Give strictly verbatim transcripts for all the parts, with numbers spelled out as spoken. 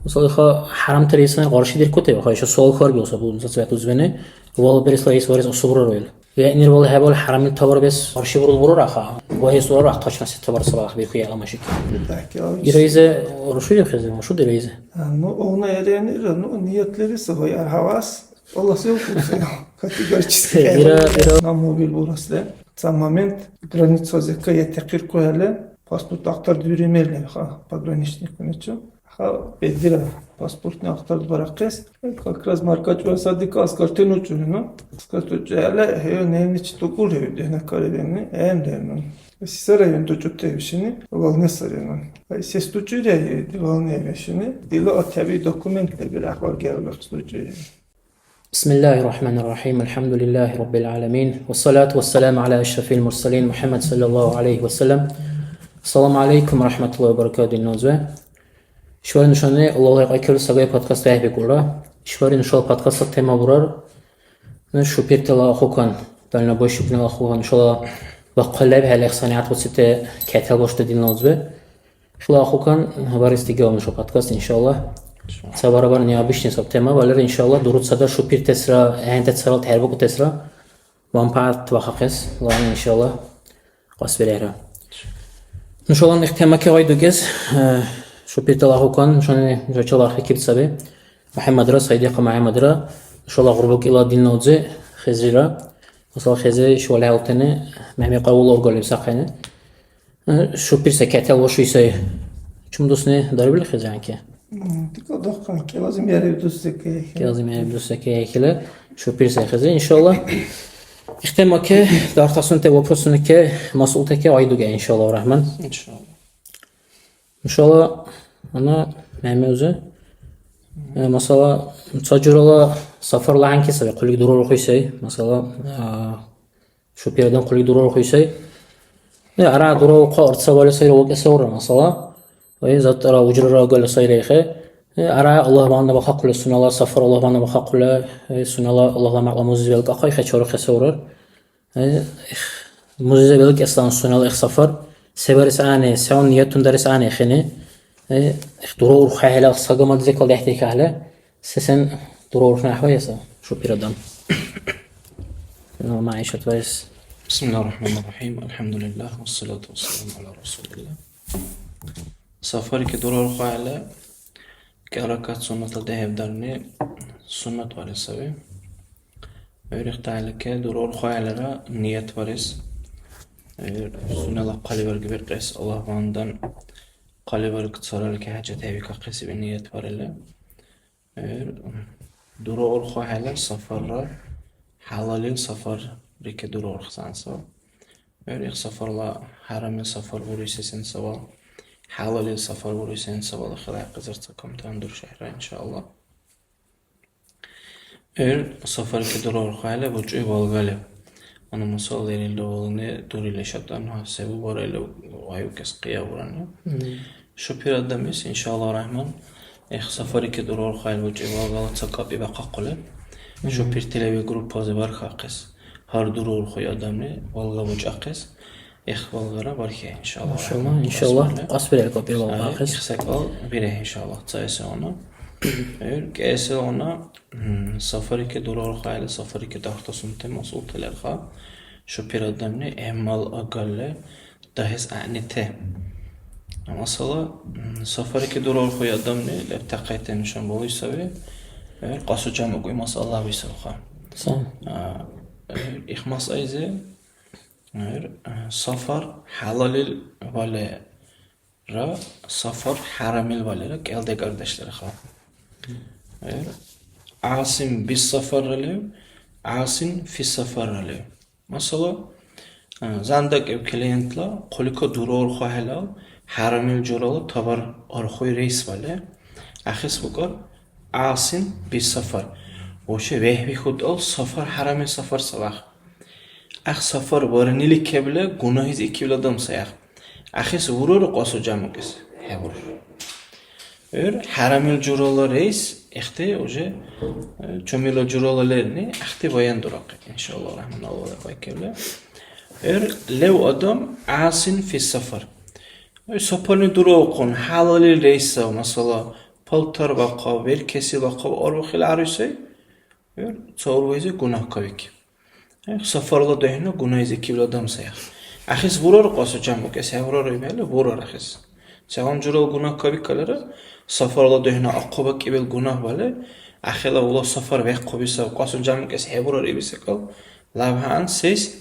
Мисал, иха хӀярамтала исани къаршидиркути, иха иша суал хьарбиуса, бу, нуца цвет узбени, вала бересла ис варес асубрару ил. ВегӀнир вала хӀебал хӀярамил товар бес къаршибурул бурар аха, ва хӀес урар ахъачна се товар сабах бирху яла машик. Ира изе рушули хезе, рушуди ира изе. А, ну, огъна эренира, ну, ниятлери сабай архӀявас, Аллах сев курсай, категорически. Ира, ира. Нам мобил бурас ле. Ца момент граница зека етекирку хӀели, паспорт ахтардири мер леб, ха, пограничникуначу. Ха, бедира паспортни ахтардбарахъес. Как раз маркачура садика аскартен учӀули, ну. Аскарт учӀули, хӀела, хӀею неличи тӀукӀули, дена каридени, гӀен дена. Сисара ен дучӀутевшини, волне сарена. Ай, сес дучӀури, ай, волне вешини. Дила отяби документ лебил ахвар гербахс дучӀури. بسم الله الرحمن الرحيم. الحمد لله رب العالمين. والصلاة والسلام على أشرف المرسلين محمد صلى الله عليه وسلم. السلام عليكم ورحمة الله وبركاته, динна узбе. ИшбархӀи нушани Аллагьла кьяйкибли сагай подкаст бехӀбикӀулра. ИшбархӀи нушала подкастла тема бурар, ну, шупиртала ахъукан, дальнобойщикунала ахъукан, нушала бахъал лебхӀели их санигӀят буцибти кетал башути, динна узбе. Ихла ахъукан барес дигав нуша подкаст, иншалла. Ца барабар необычный саб тема, валера, иншалла, дуруцада шупиртесра, гӀяхӀдецарал тӀярбукӀутесра, манпагӀят бахахъес, лагъни, иншалла, кьасбирехӀра. Нушалан их темаке гъайдукӀес, э, шупиртала ахъукан, нушани жачал архикиб саби. МяхӀяммадра, Сайдихъа МяхӀяммадра, нушала гъурбукӀила динна узи, Хизрира. Масала, Хизри шивала хӀялтани, МяхӀяммад Къавул урга лебсахъени. Э, шупир сай, кетал вашуй сай. Чум дусни дарибли хизанки? М, дикла дахъан, кӀелазим яриб дус секе. КӀелазим яриб дус секе хила. Шупир сай хиза, иншалла. Ихтемаке, дартасунте вопросунке, масъултеке айдуге, иншалла, рахман. Иншалла. Иншалла, ана мемеузе. Э, масала, ца журала сафар лаханки сай, хъулик дурарухуй сай. Масала, а, Шупира адам хъули дурарухуй сай. Э, ара дурарухъа арцабали сайра вакӀесаурра, масала. Ой, заттара ужрара агали сайра ихе. Э, ара Аллагь багьандан бахахъули, сунела сафар Аллагь багьандан бахахъули, э, сунела Аллагьла мякьла музизи белкӀахъа ихе чарухъесаурар. Э, их, музизи белкӀеслан сунела их сафар. Се барес гӀягӀни, севан ниятун дарес гӀягӀни ихини. Э, их дураурхъахӀелал сагамад зекал дехӀдихьахӀели. Сесен дураурхуна гӀяхӀваэса шупир адам? Ну, МягӀишат ваэс. بسم الله الرحمن الرحيم. الحمد لله والصلاة والسلام على رسول الله. Сафарики дураурхуяла кӀел ракат суннатла дехӀебдарни суннат варес саби. ГӀур ихталики дураурхуялара ният варес. ГӀур сунела хъаливарг биркьес Аллагь вандан хъаливарг царалики хӀяжат хӀебикахъес ният варили. ГӀур дураурхухӀела сафарра, хӀялалил сафаррики дураурхъсан сабаб. ГӀур их сафарла хӀярамил сафар буруси сен сабал, хӀялалил сафар буруси сен сабал хила хӀекьизир ца камтан дуршехӀра, иншааллагь. ГӀур сафарки дураурхухӀела бучӀуй балга леб. Ана масала лерилра вални дурили шатӀан ва се бубара или вайукес къия бурани. Мгм. Шупир адамис, иншалла рахман, их сафарики дураурхухӀела бучӀуй балгала ца кӀапӀи бахъахъули. Мгм. Шупирти леви группази бархахъес. Гьар дураурхуй адамли балга бучӀахъес. Их балгара бархье, иншалла. Машалла, рахман, иншалла. КьасбирехӀе кӀапӀи балга ахъес. Их секӀал бирехӀе, иншалла. Ца эсегъуна. ГӀур кӀиэсегъуна, м, сафарики дураурхухӀели, сафарики дартасунти масъулти лерха. Шупир адамли гӀямал агарли дагьес гӀягӀнити. Масала, м, сафарики дураурхуй адамли лебтахъайти нушан балуй саби. ГӀур кьасу жамакӀуй масъала бисабха. Са. А, гӀур их масъайзи, гӀур, а, сафар хӀялалил вале ра сафар хӀярамил валира кӀел декӀардеш лерха. Э, гӀясин бис сафарра лев, гӀясин фи сафарра лев. Масала, э, зандакӀиб клиентла хъулика дураурхухӀелал хӀярамил журала товар архуй рейс вале, ахъес букӀар гӀясин бис сафар. Вообще вехӀбихьудал сафар хӀярамил сафар сабах. Ах сафар барнили кебла гунагьизи икибла адам сай ах. Ахис вурар кьасу жамукӀес. ХӀебур. ГӀур хӀярамил журала рейс, ихти уже, э, чумила журала лерни, ахти баян дурахъи, иншалла, рахман Алла кайкебла. ГӀур лев адам гӀясин фи сафар. Ой, сапарни дураухъун, хӀялалил рейс сав, масала, палтар бахъаб, беркеси бахъаб, арбухъили гӀяруй сай. ГӀур ца ургайзи гунагь кавикиб. Эх, сафарла духӀна гунайзикибла адам сай. Ахис бурар кьасу чамбукӀес, хӀеврар ибхӀели бурар ахис. Сегъуна журала гунагь кабикалара, сафарла духӀна ахъубакӀибил гунагь бале, ахила ула сафар вехъуби саб, кьасу чамбукӀес хӀебурар иби секӀал, лавгьан сес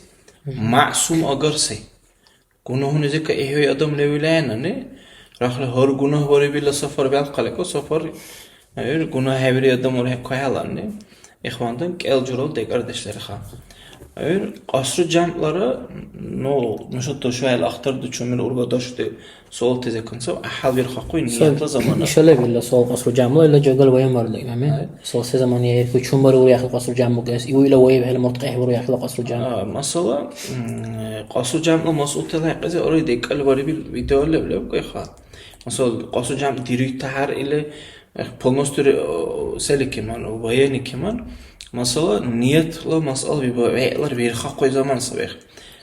Мгм. маъсум агар сай. Гунагьуназика ихӀуй адам левилаянани, рахли гьар гунагь барибила сафар бялхъалекӀу, сафар, гӀур гунагь хӀебири адам урхӀехъухӀеланни, ихвандан кӀел журал декӀардеш лерха. ГӀур кьасру жамлара, ну, нуша тушваэс ахтарду чумил ургадашути суалтазикунцав гӀяхӀял бирхахъуй ниятла замана. Ишала бирла суал кьасру жамла ила жагал ваямарли, гами? Ай. Суал се замана яхӀирху, чумбар уряхъи кьасру жам букӀес, иу ила ваибхӀели мурт кьяхӀбару яхӀила кьасру жам. А, масала, м, кьасру жамла масъултала хӀекьлизи ари декӀали барибил видео лев, лев кайха. Масала, кьасру жам дируй тяхӀяр или, э, полностью ре-, о, селикиман, баяникиман. Масала, ниятла масъала биба-, вегӀлар бирхахъуй заман сабехӀ.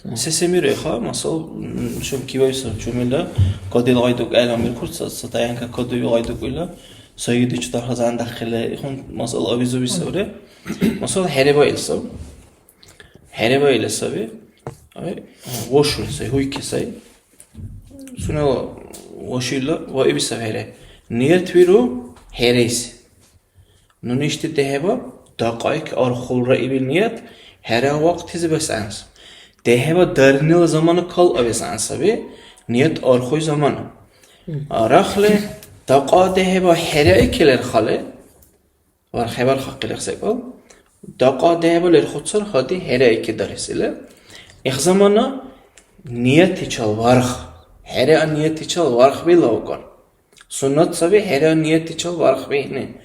Мгм. Се-се миреха, масала, м, шум кивайса, чумила, кадил гъайдукӀ гӀелам биркур, ца, ца таянка кадуй гъайдукӀ ила, Саидичи дархазан дахъили, ихун масъала авизуби саври. Масъала хӀереба ил сав. ХӀереба ил саби. Ай, вашули сай, гьуйки сай. Сунела вашула ва иби сав хӀере. Ният виру хӀерейс. Нуни ишди дехӀеба, дакьайки архулра ибил ният, хӀера вакьтизи бес гӀянс. ДехӀеба дарнила замана кал абес гӀян саби, ният архуй замана. Мгм. Рахли, дакьа дехӀеба хӀерейки лерхали, вархӀебархахъи лехӀ секӀал, дакьа дехӀеба лерхуцар хӀяди хӀерейки дарес или. Их замана ниятичал варх, хӀера ниятичал варх билаукар. Суннат саби хӀера ниятичал варх бихӀни.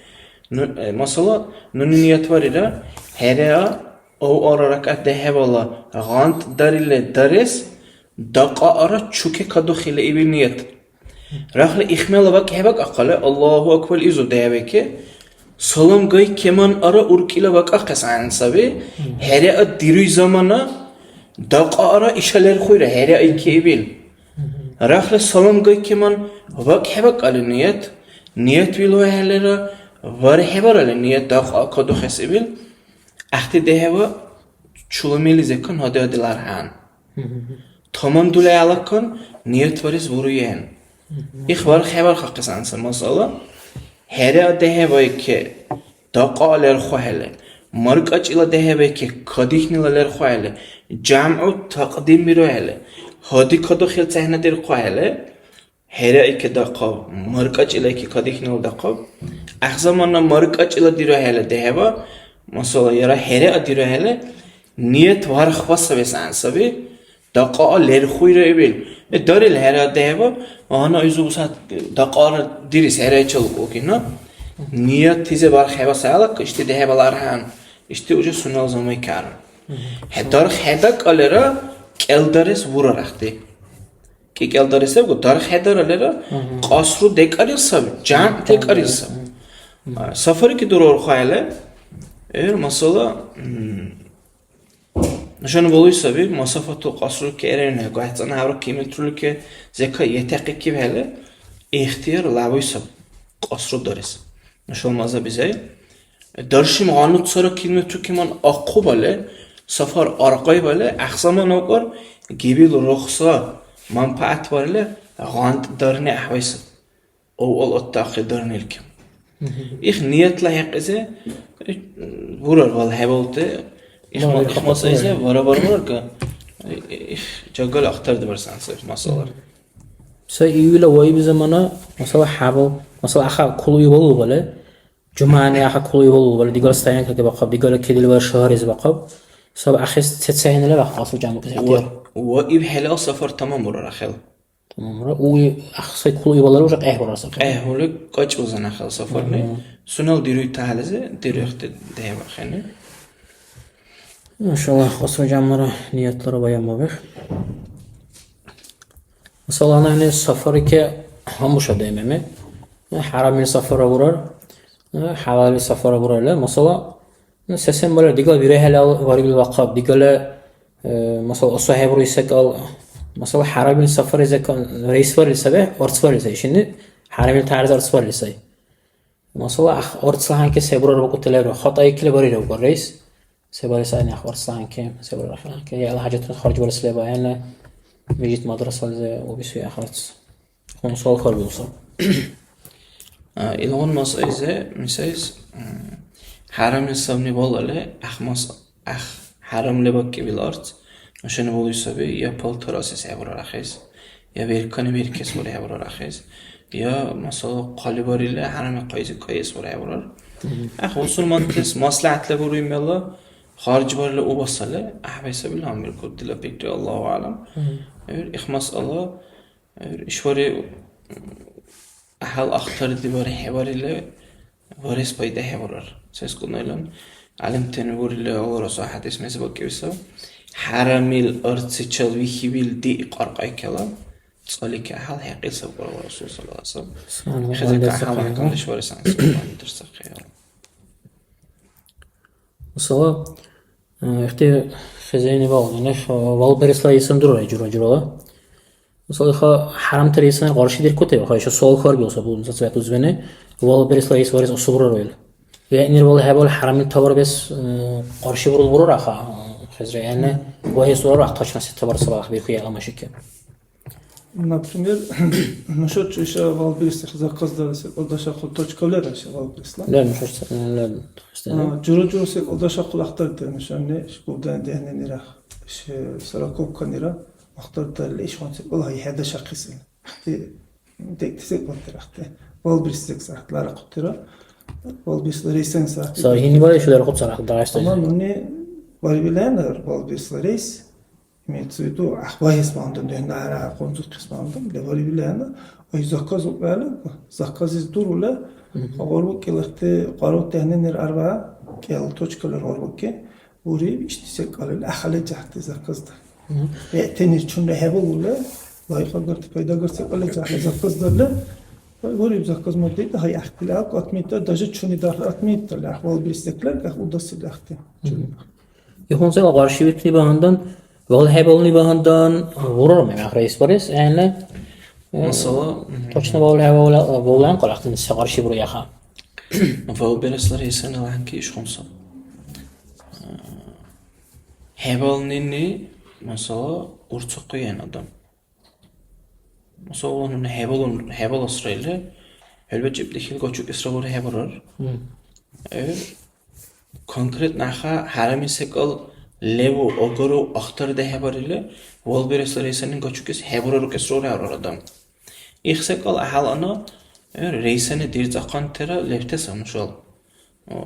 Ну, э, масала, нуни ниятварира, хӀера авъара ракӀат дехӀебала гъантӀ дарили дарес, дакьаара чуке кадухили ибил ният. Рахли ихмела вакӀ хӀебакӀахъали, Аллагьу акбар изу дехӀебеки, салам гай кеман ара уркӀила вакӀахъес гӀягӀни саби, хӀера дируй замана, дакьаара иша лерхуйра, хӀера айкеибил. Рахли салам гайкиман вакӀхӀебакӀалли ният, ният вилухӀелира, вархӀебаралли ният дахъал кадухес ибил, гӀяхӀти дехӀева чула мели-, зекан гьади-гьадилархӀян. Таман дули гӀелакан ният барес буруен. Их вархӀебархахъес гӀянса масъала. ХӀера дехӀебайке. Дакьа лерхухӀели, маркӀачӀила дехӀебайки кадихьнила лерхухӀели, жамгӀу такьдим бирухӀели, гьади кадухъил цехӀнадирхъухӀели, хӀерейки дахъав, маркӀачӀилайки кадихьнила дахъав. ГӀяхӀ замана маркӀачӀила дирухӀели дехӀеба, масала, яра хӀереа дирухӀели, ният вархбасабес гӀян саби, Дакьа лерхуйра ибил. Э, дарил хӀера дехӀеба, гьанна изу усад дакьара дирис хӀерайчи лукӀукӀина. Ниятизе барх хӀебасалак, ишди дехӀебала архӀян. Ишди уже сунела замай кара. ХӀе, дарх хӀедакӀалера, кӀелдарес бурар ахъти. КӀи-кӀелдарес лебгу, дарх хӀедаралера, кьасру декӀарил саби, жамъ декӀарил саби. А, сафарики дурарухъахӀели, эр масала, м, Нушани балуй саби, масафату кьасру керенегу, гӀяхӀцӀанну гӀябра километрулике зека етахъикибхӀели, ихтияр лявуй саб кьасру дарес. Нушала маза бизай. Даршим гъану цара километру киман ахъубали, сафар аркьайбали, гӀяхӀ замана укӀар гибил рухса манпагӀятварили гъантӀ дарни гӀяхӀвай саб. Авал аттахъи дарнилки. Их ниятла хӀекьизе, бурар вал хӀебалути, их ма-, их мацӀайзе, вара-вара-варга, их жагал ахтардибарес гӀянса их масъалар. Ца июля ваиб замана, масала, хӀябал, масала, аха кулуй валулбали, жумягӀни аха кулуй валулбали, дигара стоянкаки бахъаб, дигара кедилбали шагьарлизи бахъаб, саб ахес цецахӀенала бахъал су жамбукьес ихтияр. Ва, ва ибхӀелал сафар таман бурар ахӀел. Тамамра. Уи ахъсай кулуй валар уже кьехӀбарар саб. КьехӀули кьачӀбузан ахӀел сафарли. Сунела дируй тахӀялизи дирехъти дехӀбархъени. Машалла, кьасра жамлара ниятлара баян бабих. Масала, гьанна сафарике гьамуша демеми. ХӀярамил сафара бурар, хӀялалил сафара бурар ила. Масала, Ну, сесен балар дигала бирехӀелал варибил вахъаб, дигала, э, масала, асухӀебруй секӀал, масала, хӀярамил сафари зека-, рейс барили саби, арц барили сай. Ишини хӀярамил тяхӀярзи арц барили сай. Масала, ах, арцла гьанкӀи се бурара букӀути леру? ХатӀаикили барира угар рейс. Се барес гӀягӀни ах арцла гьанкӀи, се бурара ах гьанкӀи? Яла хӀяжатуни харжбарес леба, гӀягӀнила мижит мадрасализи убисуй ах арц. Хъун суал хьарбиуса. А, илгъуна масъайзи, мисайс, м, хӀярамли сабни балали, ах мас-, ах хӀярамли бакӀибил арц нушани балуй саби, я палтар асес хӀебурар ахӀес, я беркани беркес бури хӀебурар ахӀес, я, масала, хъалибарили хӀярами къайзи кайэс бури хӀебурар. Мгм. Ах, бусурмантес маслигӀятла буруй мела харжбарили убасали, гӀяхӀбай сабил гьанбиркур, дила пикри, Аллагьу аълам. Мгм. ГӀур их масъала, ГӀур ишбархӀи гӀяхӀял ахтардибархӀебарили, барес пайда хӀебурар. Сескунайлан гӀялимтани бурили, Аллагьла Расул хӀядис меза бакӀибси саб, хӀярамил арцичил вихьибил диъ кьаркьайкала цӀалики гӀяхӀял хӀекьил саб, бурар Расул саллаллагьу гӀялайгьи ва саллам. Субханаллагь, Хезека гӀяхӀял субханаллагь. МяхӀкамдеш барес гӀяхӀси дурсахъи. Масала, э, ихти хизайни балга, неш, э, валбересла исан дурара жура-журала. Масала, иха хӀярамтар исан къаршидиркути, иха иша суал хьарбиуса, бу, цацабехӀ узбени, валбересла ис варес асубрару ил. ВегӀнир вала хӀебал хӀярамил товар бес, э, къаршибурул бурара, аха, э, хизра, яни, вагьес урара, точно се товар сабах бирху яла машике. Например, нуша чуша валбирси заказ дарес, кӀалдашахъу точка лера ша валбирсла. Да, нуша, э, да, точно, да. А, жура-жура се кӀалдашахъу ахтарда нушани, шкулдан дехӀненира, ше сороковканира, ахтардали ишгъуна секӀал гьайхӀедашахъесил. Ахти, декӀти секӀал тирахти. Валбирси секӀал сахӀятлара хъутира. Валбирсла рейсан сахӀяти. Са гьинибари шулара хъуцара Дагъиста. Амма нуни валбилайна валбирсла рейс. Имеется в виду, гӀяхӀбагьес багьандан, дехӀнара гьарахъунзухъес багьандан, левали вилена, ой, заказ укьяла, заказлис дурула, Мгм. Гъорбукилахъти къару техненир арба, кӀел точкалар гъорбуки, уриб, ишди секӀалли, ахали жагьти заказда. Мгм. БегӀтани чумра хӀебалула, лайикьагарти пайдагар секӀалли жагьти заказдарли, уриб заказ мурдида, гьай, ахтила, отмета, даже чуни дарх отмета, ахвал бирсекла, гӀяхӀ удасили ахти. Мгм. Ихунси къаршивикни багьандан, валхӀебални багьандан, бурар мемяхъра исбарес, гӀягӀнила, э, Масала, точно валхӀебала-, валхӀен къалахътани се къаршибируяха. Валбересла рейсани ланки ишхъунса. Э, хӀебалнини, масала, урцухъуян адам. Масала, нуни хӀебалун-, хӀебаласра или, хӀулбачиб дихил гачукесра бура хӀебурар. Мгм. Э, конкретно аха хӀярами секӀал леву, агару, ахтардехӀебарили, валбиресла рейсани гачукес хӀебурарукесра урехӀрар адам. Их секӀал гӀяхӀялана, э, рейсани дирцахъантира лебтеса нушала.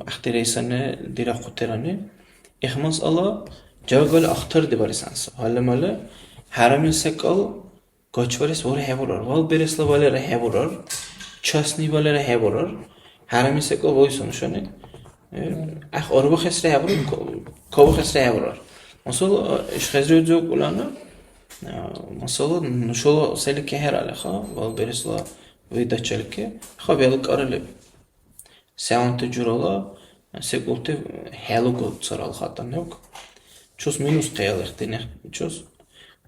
Ахъти рейсани дирахъутирани. Их масъала жагали ахтардибарес гӀянса. Гьалли-мали хӀярамил секӀал гачбарес вара хӀебурар. Валбересла валера хӀебурар. Частный валера хӀебурар. ХӀярамил секӀал вайса нушани. Э, гӀяхӀ арбухесра хӀебурар, ка-, кавухесра хӀебурар. Масала, иш хезриудзукӀулана, э, масала, нушала селики хӀералиха, валбересла выдачалики, ха белкӀара леб. Сегъунти журала секӀулти хӀелугу царал хатӀа небкӀ. Чус минус хъял ихтини чус.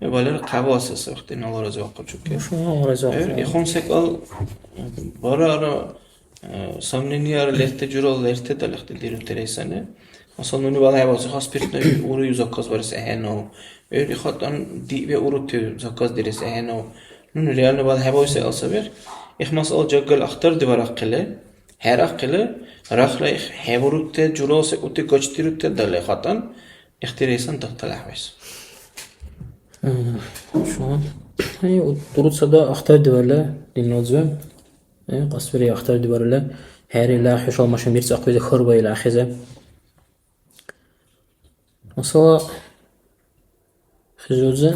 Валера хъябал асес ихтини Алла разивахъаб чуки. Алла разивахъаб. Ихун секӀал барара, э, сомненияра лерти журала лерти далихти дирути рейсани. Масала, нуни балхӀебалси ха спиртное урую заказ барес ахӀену. ГӀур ихатӀан диъ бегӀ урути заказ дирес ахӀену. Нуни реально балхӀебал секӀал сабихъ. Их масъала жагал ахтардибарахъили, хӀерахъили, рахла их хӀебурути, журала секӀулти гачдирути далай хатӀан, ихтирайсан датала гӀяхӀвайс. М, шо? Ай, у-, дуруцада ахтардибарла динназив. Э, кьасбири ахтардибарла. ХӀерила хӀушала машин бирцӀахъули хьарбаили ахӀезе. Масала, хизурзи,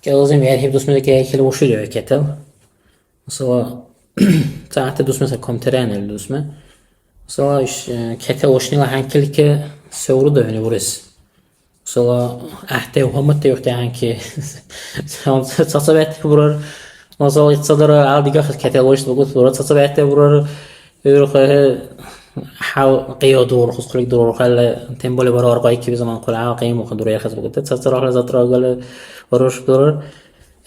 кӀелазим ярхӀиб дусмазир кайхьили уршули векетал. Масала, цагьатти дусмаса комтаряна или дусма. Масала, иш, э, кетал уршнила хӀянкилке се уруда хӀуни бурес. Масала, гӀяхӀти гьамадти юхти хӀянки. ЦацабехӀти бурар. Масала, итцадара гьал дигахъес кетал уршни букӀути бурар. ЦацабехӀти бурар. ГӀур хӀе-, хӀял къия дурухъус хъулик дурухъалли, тем более бара аркьяйкиби заман хъули гьал къимухъун дурехъес букӀути. Цацарахъли затра агали баруш дурар.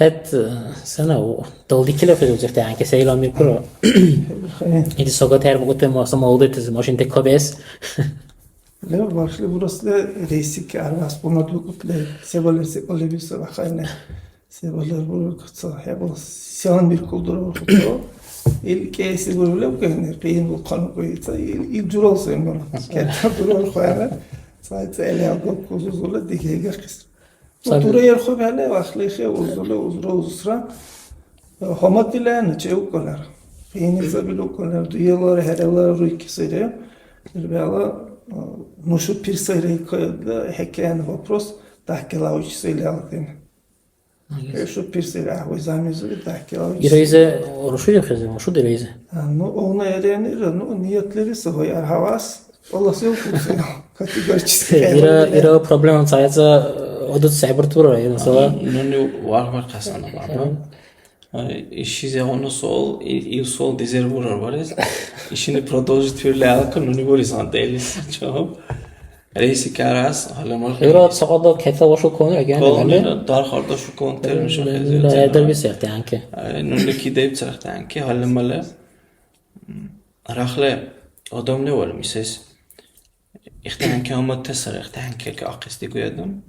ХӀед, э, сена у-, далдикила хӀу узирти гӀянки, сейла миркура. Иди сога тяр букӀути ма-, са молодецлизи машин декабиэс. Лев, башли бурасли рейсики арвас бумадбикӀутли, се балер, се балер биса бахайна. Се балер бургар ца, хӀебал, селан биркул дурабухъуцо. Ил кӀеси бурулев кайна, къиин булхъану кайца, ил, ил журал се мара. Кета дурар хвана. Ца, ца, эле алгол кузузула дигега хис. Саби. ДураерхъубхӀели, вахлихи, узули, узра, узусра, хӀумадила гьанна чеукӀалар. Къиянизабил укӀалар, дуялар, хӀералар руйкӀсири. Ил бегӀла, а, нушу пирсайрайкайда, хӀекеян вопрос, дахкилавичси лялкьин. Алис. Ил шу пирсайра, гӀяхӀвай замизули, дахкилавичси. Ирайзе рушули хӀези, рушуди ирайзе? А, ну, овна эренира, ну, ниятлири сагъай аргьавас. Алла сев куцая. Категорически. Ира, ира проблема цаца, э, одут сабртура, ира сала. А, нуни варх-варх хасана, ладно? Э. А, иши зягъуна сол, и-, ил сол дезер бурар барес. Ишини продолжить вирли алка, нуни бурис ан делис. Чого? Рейси карас, гьале мал. Ира сакъада кета вашу кон, аген, кон, гьале? Ира дар харда шу кон, тер миша, э, хезер, э, тер. Дерби серти анке. Э, нуни ки деб царахта анке, гьале мале. М, рахле адам левал, мисес. Ихтиянки гьамадтесара, ихтиянки ахъес дигуй адам.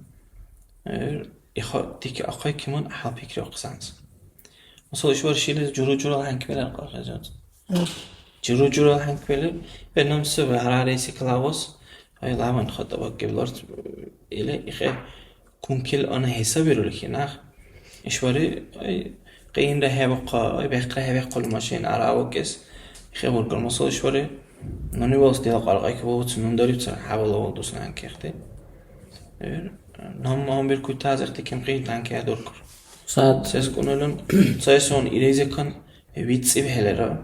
Э, иха дики ахъай киман гьал пикри ахъсанс. Масала, ишбар шилиз журу-журал хӀянкбелар къархазанс. Мгм. Журу-журал хӀянкбелар, бенамси ва гьарарейси калавас, ай, ламан хата ваккиблар, или ихе кункил ана хӀисабирули хинах. Ишбари, ай, къиянра хӀебухъа, ай, бехъра хӀебехъули машин ара вакӀес, ихе бургар. Масала, ишбари, нуни валс дила къаркъайки валуци нундарибцара хӀябала вал дусна анкерти. Эр, нам мамбиркуй тазирти ким къин танки адуркур. Сад. Сескуналун, цайсон ирезекан вицӀибхӀелера,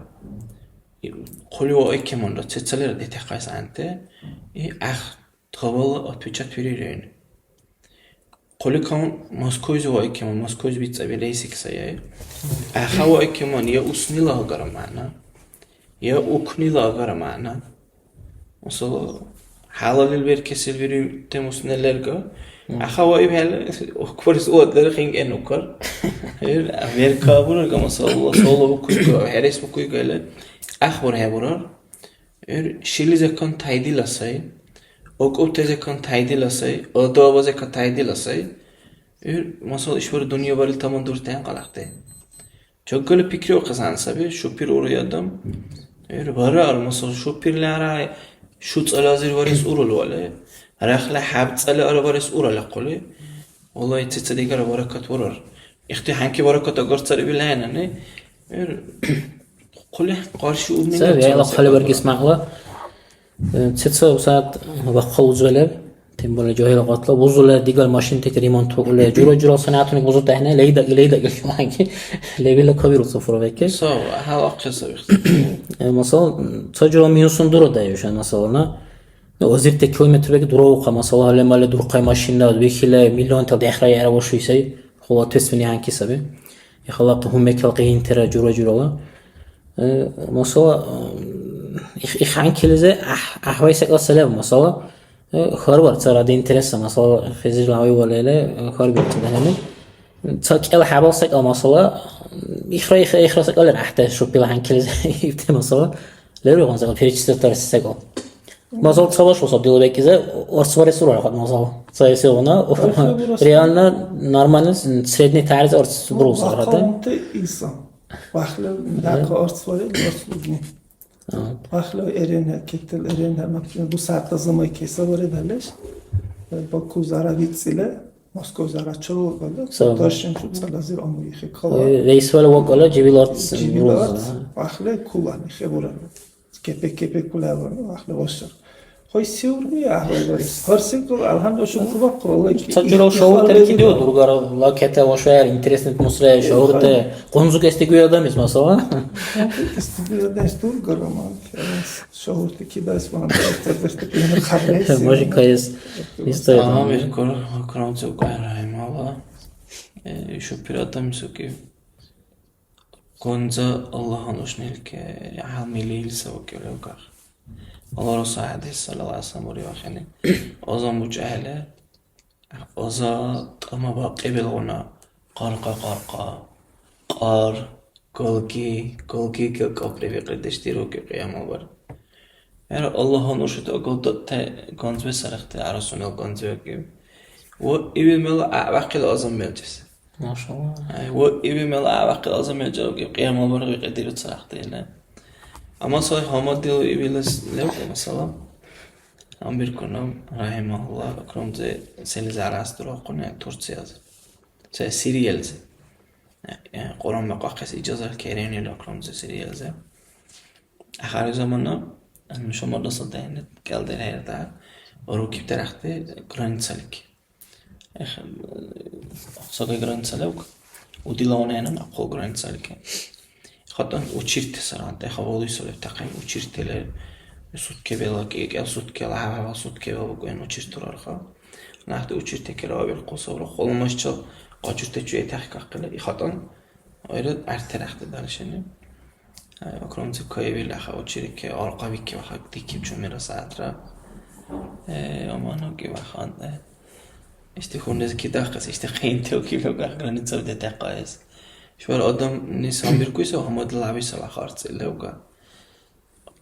и, хъули ваайкиманра, цецалира детехъайс анте, и гӀяхӀ Тавала отпечатвирирен. Хъуликан Москвайзи ваикиман, Москвайзи бицӀабил рейсик сая. Аха ваикиман, я уснила агара мягӀна, я укнила агара мягӀна. Масала, хӀялалил беркесил вируй темусне лерга. Мгм. Аха ваибхӀели, укбарес уадлира хинкӀен укар. Эр, верка бурарга, масала, соло букуйга, хӀерес букуйга или, ахбар хӀебурар. Эр шилизакан тайдила сай, акӀубтазакан тайдила сай, адабазакан тайдила сай. Эр, масала, ишбар дунъя барил тамандуртаен къалахъти. Чаггали пикриухъес гӀяна саби, шупир уруй адам. Эр, вара, ар, масала, шупирли ара, шуцӀалазир варес урул вале, рахла хӀябцӀали ара варес урала хъули. Валай, цица-дигара баракат бурар. Ихти хӀянки баракат агарцарибил гӀягӀнани. Эр, хъули къаршиубни. Ца, вегӀла хъалибаргес мякьла. Э, цеца усад вахъал узули леб, тем более жагьил гъатла узули дигал машинтик ремонт букӀули, жура-журал санигӀятуник бузутахӀена, лейда, лейда, лейда, лебила кабиру цуфра векке. Сав, гьалахъес саби. Э, масала, ца жура минусун дура дай уша, масала, на. Ну, озирти километр бекӀ дураухъа, масала, гьале-мале дурхъай машина, вехила миллионтала дехӀра яра вашуй сай, хъула ответственный гьанки саби. Ихала гьумекал къиянтира жура-журала. Э, масала, э, их, их гьанкилизи гӀяхӀ-, гӀяхӀвай секӀал салев, масала, э, хьарбар ца ради интереса, масала, хизирла гьавивалили, э, хьарбирути дагьни. Ца кӀел хӀябал секӀал, масала, ихра, ихра, ихра секӀал лер гӀяхӀти шупила гьанкилизи ибти, масала, леру, масала, перечислить дарес секӀал. Масала, ца баш, масала, дила бекӀлизи арц барес урара хӀед, масала. Ца эсилгъуна, арц барес. Реально, нормально, средний тарз арц бурус арада. Аккаунты иса. Вахлев, э, дахъа арц барес, арц лугни. А. Вахлев эрена, кетел эрена, например, бусагӀятла замай кеса барес далеш. Баку зара вицӀила, Москва зара чарулгала, са. Дашен шуцӀалазир амуихе кала. Э, рейсвала вакӀала жибил арц. Жибил арц, бурус, а. Вахлев кулани хебурана. Кепе-кепе кулаван, ахъли вашар. Хой сиурни, ахъли варис. Гьар секӀал, алхӀямдулилла, шукру бакӀра, Аллагьки. Ца журал шавуртар кидиу, дургара, ла кета вашар, интересный атмосфера, шавурте, къунзукӀести гуя адамис, масала. КъунзукӀести гуя адамис, дургара, ман, шавурте кидайс, ман, хабрес. Може, кайс, история. Ага, меркур, акрам цукай раймала. Э, шу пиратам суки. Гонза Аллагьла нушнилке гӀялмили ил савкӀили уках. Аллагьла Расул хӀядис, саллаллагьу гӀялайгьи ва саллам, бурибахъени, азан бучӀахӀели, аза тӀама бакьибилгъуна Къаркъа, къаркъа, кьар, галги, галги, га-, кӀапӀри бикьридеш дирути кьиямал бархӀи. ХӀера, Аллагьла нушачи агалдатти ганзби сарахти, гӀяра сунела ганзби агиб. Ва иби мела гӀяхӀбяхъили азан белчӀес. Машалла. Ай, ва иби мела гӀяхӀбяхъили азан белчӀес агиб, кьиямал бархӀи бикьридиру царахти или. Амма сай гьамадли ибилис левкӀа, масала, гьанбиркур наб, рахӀимагьуллагь, Акрамзи селизарас дурахъуни Турциязи. Се Сириялизи. Э, Кьуръан бакьахъес иджаза керенил Акрамзи Сириялизи. Ахари замана, нуша мадраса дайнит, кӀел дерхӀерда, урукиб дарахти границалики. Эх, сагай граница левк, удила ванайнан ахъу границалики. ХатӀан учирти саран, тӀеха валуй саби, тахъин учирти лер, сутки бела, кӀел сутки, гьавгьавал сутки бела букӀен учирти рарха. Нахти учирти кера вирхъу савра, хъулмашчил къачурти чуя тяхӀкахъили, ихатӀан ойра артерахти даршани. Акрамзи кайвил аха учирики, аркьабики ваха дикиб чумира саатра. Э, амануки вахан, э. Ишти хунрези кидахъес, ишти хъинти укиб левга границаби детахъаэс. Шура адамни самбиркуси гьамадла лявиса ваха арцӀи левга.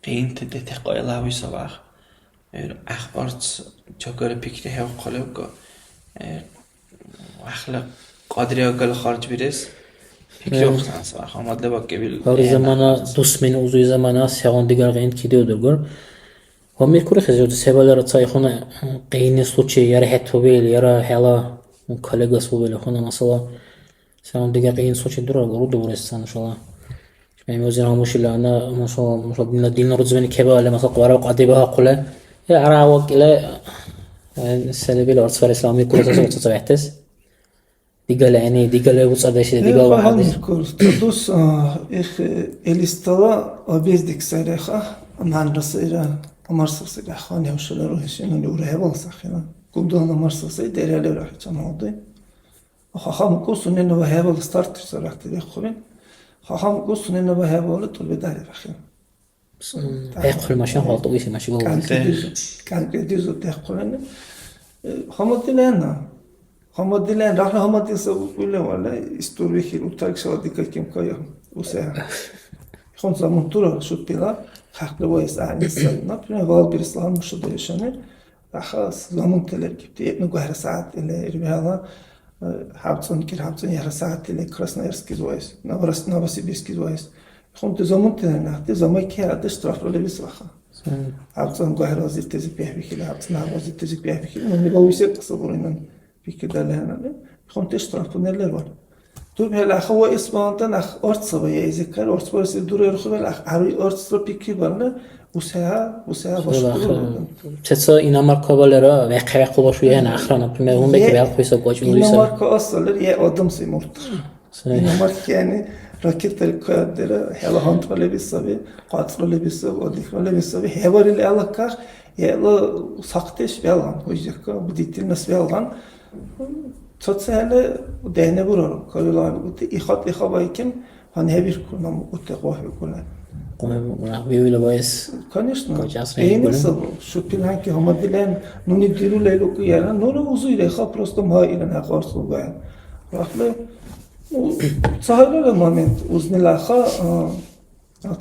Къинти детахъаэс лявиса вах. Эр гӀяхӀ арц чагара пикрихӀевхъа левга. Э, гӀяхӀла кьадриагала харжбирес пикриухъес гӀяхӀ арц вах. Гьамадла бакӀибил. Гьар замана дусмени узуй замана сегъуна дигара къинти кидиу дургар. Ва миркури хезурти се балара цаихъуна къинни случай яра хӀед хӀубил, яра хӀела коллегас хӀубил хъуна масала. Сегъуна дига къин случай дурар, урду бурес ца нушала. ЧумхӀемузир гьамушила ана, нушала, нушала динна, динна рузбани кебаалли, масала, къварав кьадибагьахъули. Я ара вакӀила, э, селебил арцварес ла миркури ца, ца, ца, ца бехӀтес. Дигала гӀягӀни, дигала буцӀардешли, дигала вягӀдеш. Дус, а, их, э, Элистала обездик сайреха, манра сайра, амарсар сайра, хан хӀушала рухӀеши, нуни урхӀебал сахира. Губдала амарсар сай, дерхӀели урахӀи чамалди. Хахам ку сунена ва хӀебал стартер сарахти дехъули. Хахам ку сунена ва хӀебал тӀурби дари рахи. М, бехъули машин халтӀа уйси машин балули. КӀантӀе дизу, кӀантӀе дизу дехъулани. Э, хамадилена. Хамадилен, рахла хамадил са уйла вала, история хил утарик шала дика ким кая. Усе. Хон замун тура шутила, хахлы вайс ани са. Например, вал бирислан мушу дешани. Аха, замунтала гибти, ну, гугьра сягӀят или, ирбиала, э, хӀябцӀун, кир хӀябцӀун, яра сягӀят или, Красноярский вайс, Новос-, Новосибирский вайс. Хунти замунтала нахти, замайки гьарада штрафла лебис ваха. Мгм. ХӀябцӀун гугьра вазиртази пехӀбихили, хӀябцӀун гьар вазиртази пехӀбихили, ну, не вависе касабуринан. Пикридали гьанали, хунти штрафунер лерван. Дуб хӀела аха ва исмандан ах орцава я изикар, орцбарес дурайрухъубал ах гӀяруй орцра пикрибарна, усеха, усеха башкура. Сеца иномаркабалера вяхъхӀевяхъула шуяна ахра, например, гьунбекӀ вялхъуйса гуачӀун луиса. Иномарка асалер я адам сай мурт. Сай. Иномарка яни ракетали каддера, хӀела гьантӀра леби саби, къацӀра леби саби, отдыхра леби саби, хӀеварили алакках, хӀела сахъдеш вялгъан, хӀуждехка, бдительность вялгъан. ЦацахӀели дехӀне бурара, кавилан бикӀути, ихат-иха байкин, гьанхӀебиркур, нам бикӀути, къугьбикӀули. КъугьбикӀули, виула ваэс. Конечно. Качасра хӀебикӀули. Сабу, шупил гьанки гьамадилен, нуни диру лелуку яра, нура узуйра, иха просто ма ира някъ арцлугая. Рахли, ну, цагьалала момент, узнилаха, а,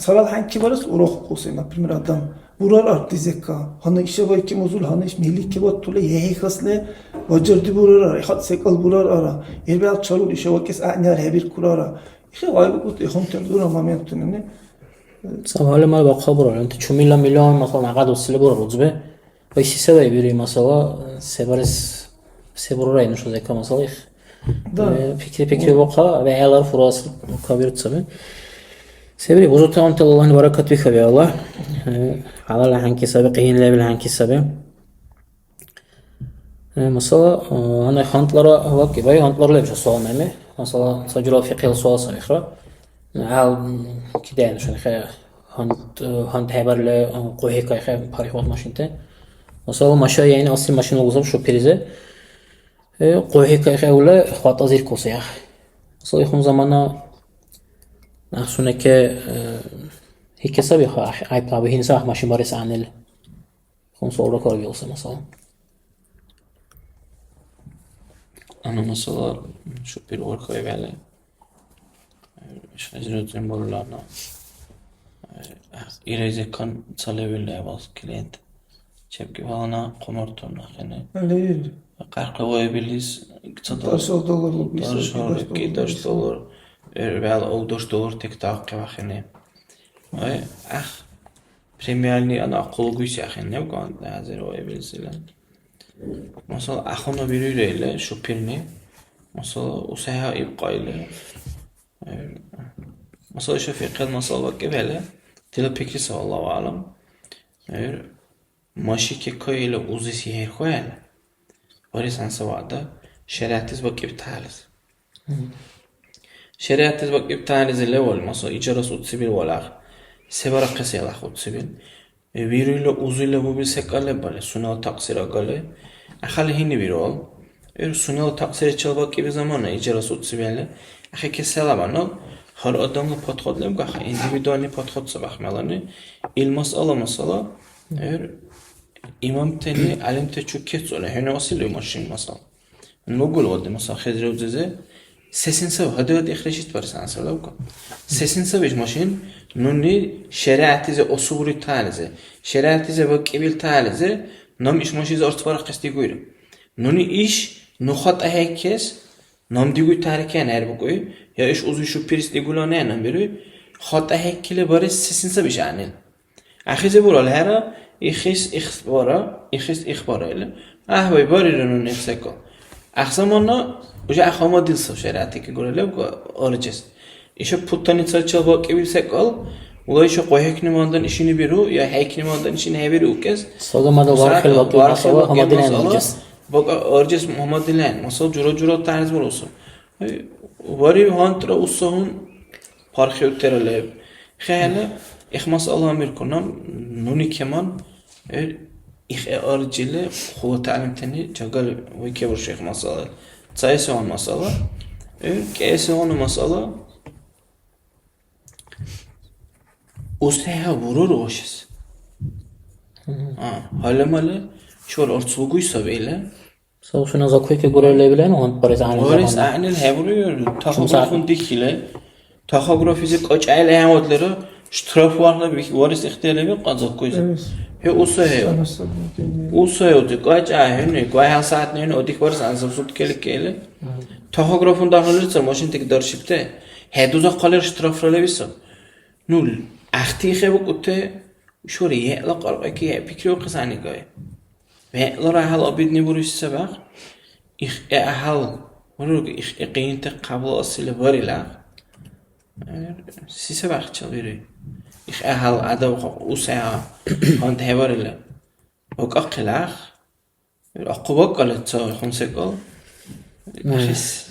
Царал хӀянчи барес урухкӀуси, например, адам бурар ар дизека. Гьанна иша вайкимузул, гьанна иш милики ваттули, хӀехӀихасли бажарди бурар ар, ихат секӀал бурар ара. Ирбял чарул иша вакӀес гӀягӀниар хӀебиркурара. Ихи гъайбикӀути ихунтер дура моментунани. Ца гьалимал бахъал бурар, гьанти чумила миллион, масалан, агъадуцили бурар узби. Вайси се вайбири, масала, се барес, се бурара нуша зека, масала, их. Да. Э, пикри, пикри бухъа, вегӀлар фурас кабирцаби. Се бири, бузутаунтала Аллагьни баракат бихаби, Аллагь. Э, гьалал хӀянки саби, кьин лебил хӀянки саби. Э, масала, э, гьанна хантлара вакӀибай, хантлара лебжа суал меми. Масала, ца журал фикьхӀил суал сабихра. ГӀял, м, киден нушани хӀе, гьант-, гьант хӀебарли, м, къухӀи кайхӀе парихӀват машинти. Масала, маша яйни асли машина лугусаб шупиризи. Э, къухӀи кайхӀе ула хватӀа зиркуси ахӀ. Масала, ихун замана ахсунеке, э, хикесаби ха ахӀ, гӀяйпла абихьинса ахӀ машин барес гӀягӀнили. Хун суалра каргиуси, масала. Ана масала, шупир вархаевали. Шайзирутин бурулана. Ирайзекан цалевил левал клиент. Чебки валана хъумартун ахини. Алейр. Къаркъа ваибилис икцадал. Даршал доллар убис, даршал, даршал ки доллар. Даршал доллар. Вял ол дарш доллар тек тахъи вахини. Ай, ах. Премиальный ана акъулгуйси ахин лебган, азир ваибилсила. Масала, ахуна бируйра или шупирни. Масала, усайха ибкьа или. Э, масала, иша фикьхӀел масала вакӀибхӀели, дила пикри саб, Аллагьу аълам. Э, маши кекайили узиси хӀерхуяли, барес гӀянса вягӀда шаригӀятлис бакӀибталис. Мгм. ШаригӀятлис бакӀибтализи левал, масала, ижарас уцибил валахъ, се барахъес ялахъ уцибил? Вируйла узуйла бубил секӀал лебали, сунела такьсир агали, ахали гьини вируал. Эр сунела такьсиричил бакӀиби замана, ижарас уцибиалли, ахӀекес села ванал, гьар адамла подход лебгахъа, индивидуальный подход сабахъ мелани, ил масъала, масала, эр имамтани, гӀялимтачи кецӀули, хӀуни васили машин, масала. Лугулвалди, масала, хезриудзезе, сесен саби, гьадиад ихрежит барес гӀянсалавка. Сесен саби иш машин, нуни шаригӀятлизи асубри тализи, шаригӀятлизи вакӀибил тализи, нам иш машинзи арц барахъес дигуйра. Нуни иш, ну хатӀа хӀейкес, нам дигуй тарикен хӀербукӀуй, я иш узи шупирис дигулане нам бируй, хатӀа хӀейкили барес сесен саби иш гӀягӀнил. Ахизи бурал хӀера, ихис ихбара, ихис ихбара или. ГӀяхӀвай барира нуни секӀал. Ахзаманна уже ахъамадил саб шаригӀятли кигура леб арчес. Иша путаница чебакӀибил секӀал, ула иша къугьхӀекни мандан ишини биру, я хӀейкни мандан ишини хӀебиру укес. Сагамада вархил вакӀиб масала гьамадилан арчес. БакӀа арчес гьамадилан, масал жура-жура тарз буруса. Варив гьанкӀра усагьун пархиутира леб. ХӀела, ихмас Аллагь миркур, нуни кеман, э, ихӀе аржили, хъула тагӀлимтани жагали вайкебурши ихмас Аллагь. Цаэсиван масъала, э, кӀиэсиван масъала, усхӀехӀе бурур вашес. Мгм. А, гьалимали, шур арц лугуй саби или. Савсуна закойка гура лебилен, он парес гӀягӀнил Варес замана. ГӀягӀнил хӀебуруйур, тахографун дихили. Тахографизи кьачӀаили гӀямадлира, штраф вархла варес ихтияр леби къазаккуйзи. Хе усахӀев. УсахӀевти кьачӀа хӀуни, кьяйхӀял сягӀятни хӀуни одих барес гӀянсаб суткели кели. Тахографун дахъалирцар машинтик даршибти. ХӀедузахъалир штрафра лебиса. Ну, гӀяхӀти хӀебукӀути, шури, хӀела кьаркьайки хӀе пикриухъес гӀягӀнигай. ВегӀлара гьал обидный буруси сабахъ. Их гӀяхӀял, урурги, их къиянти кабла асили барила. Э, си сабахъ чалбири? Их гӀяхӀял адаб усая гьант хӀебарили. ВакӀахъилахъ. АхъубакӀала ца хун секӀал. Мгм. Ахис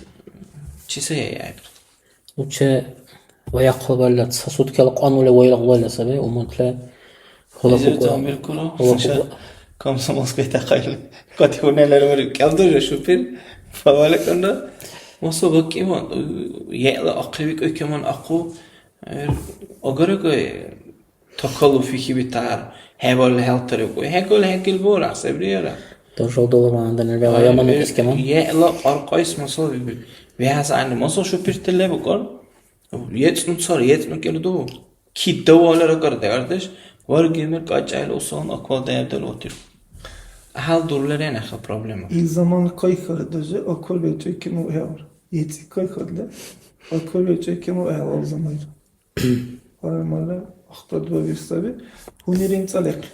чи сая яхӀ? Лучше ваяхъла балла ца суткала кьанули вайрагъ балла саби, умутла. Хула Изир кукура. Тамбиркура, Хула нуша кукура. Комсомольская тахъайла. Кати хунелер вари, кялдужа шупир, фавале кунда. Мосо бакима, яла ахъиви кой кеман ахъу, э, огарагай, такалуфи хибитар, хӀебал хӀялтарикӀу, хӀекӀал хӀекӀил бурахъ, сабриера. Даршал доллар мандан, яла Ай, яман э, укес кеман. Яла аркьайс масал, вяхас гӀягӀни, масал шупирти лебукар, ецӀну цар, ецӀну кӀел ду. Кидда валара кардагардеш, варгемир кьачӀайла усалан аквал даябдал отир. Гьал дурларен ахъа проблема. Ил замана кайхьа даже аквал бечӀайкину гӀевр. ЕцӀи кайхьа для аквал бечӀайкину гӀевр замайра. Гьар мала ахтардварили саби. Гьунир имцӀалекъ.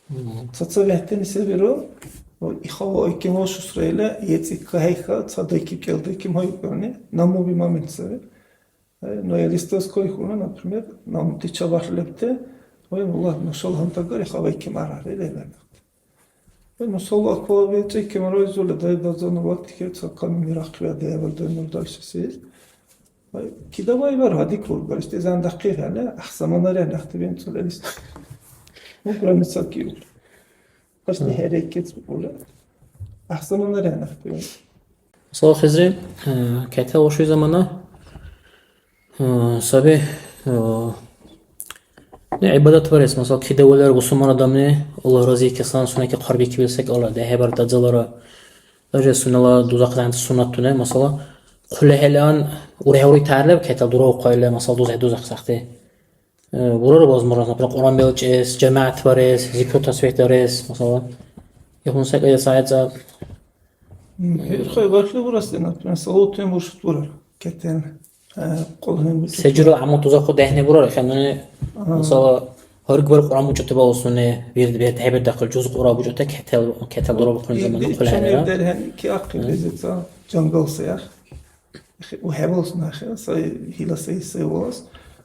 Мгм. Ца-ца вехӀтани се биру? Ихала айкин вашусра ила, ецӀи кайхьа, ца дайкиб, кӀел дайкиб гьайкьурни, намуби момент саби. Э, ну, я листовс кайхьуна, например, намти чабар лебте, ой, валлагь, нушала гьантагар ихала айкин аргъахъи лебен. Э, ну, сала аквала бецӀи кемарайзули, дай базана вакти кецӀа ками мирахъира, дявал дай мурдалши сиз. Ай, кидавай бар гьадикӀур, барсти зан дахъи хӀяна, ахсаманари анахти бемцӀули лис. Ну, граница киур. Пасни хӀереккес букӀули. Ахсаманари анахти бемцӀули. Масала, хизри, э, кете ошуй замана, э, саби, э, не, гӀибадат барес, масала, кидавалар бусурман адамни, Аллагь разиикесан, сунеки хъарбикибил секӀалра, дехӀибар дадзалара, Даже сунела дузахъес гӀягӀнити суннатуни, масала, хъули хӀелан урехи-ури тяхӀяр леб, кетал дураухъа или, масала, дузахъ-, дузахъес ахъти. Э, бурара возможность, например, Кьуръан белчӀес, жамигӀят барес, зикру тасбихӀ дарес, масала. Ихъун секӀайда ца-, ца- М, хӀерхъай бархли бурас, например, салаватуни буршут бурар, кетен. Э, къулгьуни бучӀути. Се жура гӀямму дузахъу дехӀни бурар, хӀянуни, Ага. масала, гьаргбар Кьуръан бучӀути балус нуни, вирд-, вирд хӀебирдахъал жуз Кьуръан бучӀути кетал, кетал дурабухъунзамана Ди-, ди-, хъули чумир хӀерара. ДерхӀен ки ахъи Мгм. лезица, жангал саяхъ. Хи-, у хӀебалус нахъа, сай, хила сай, сай валас.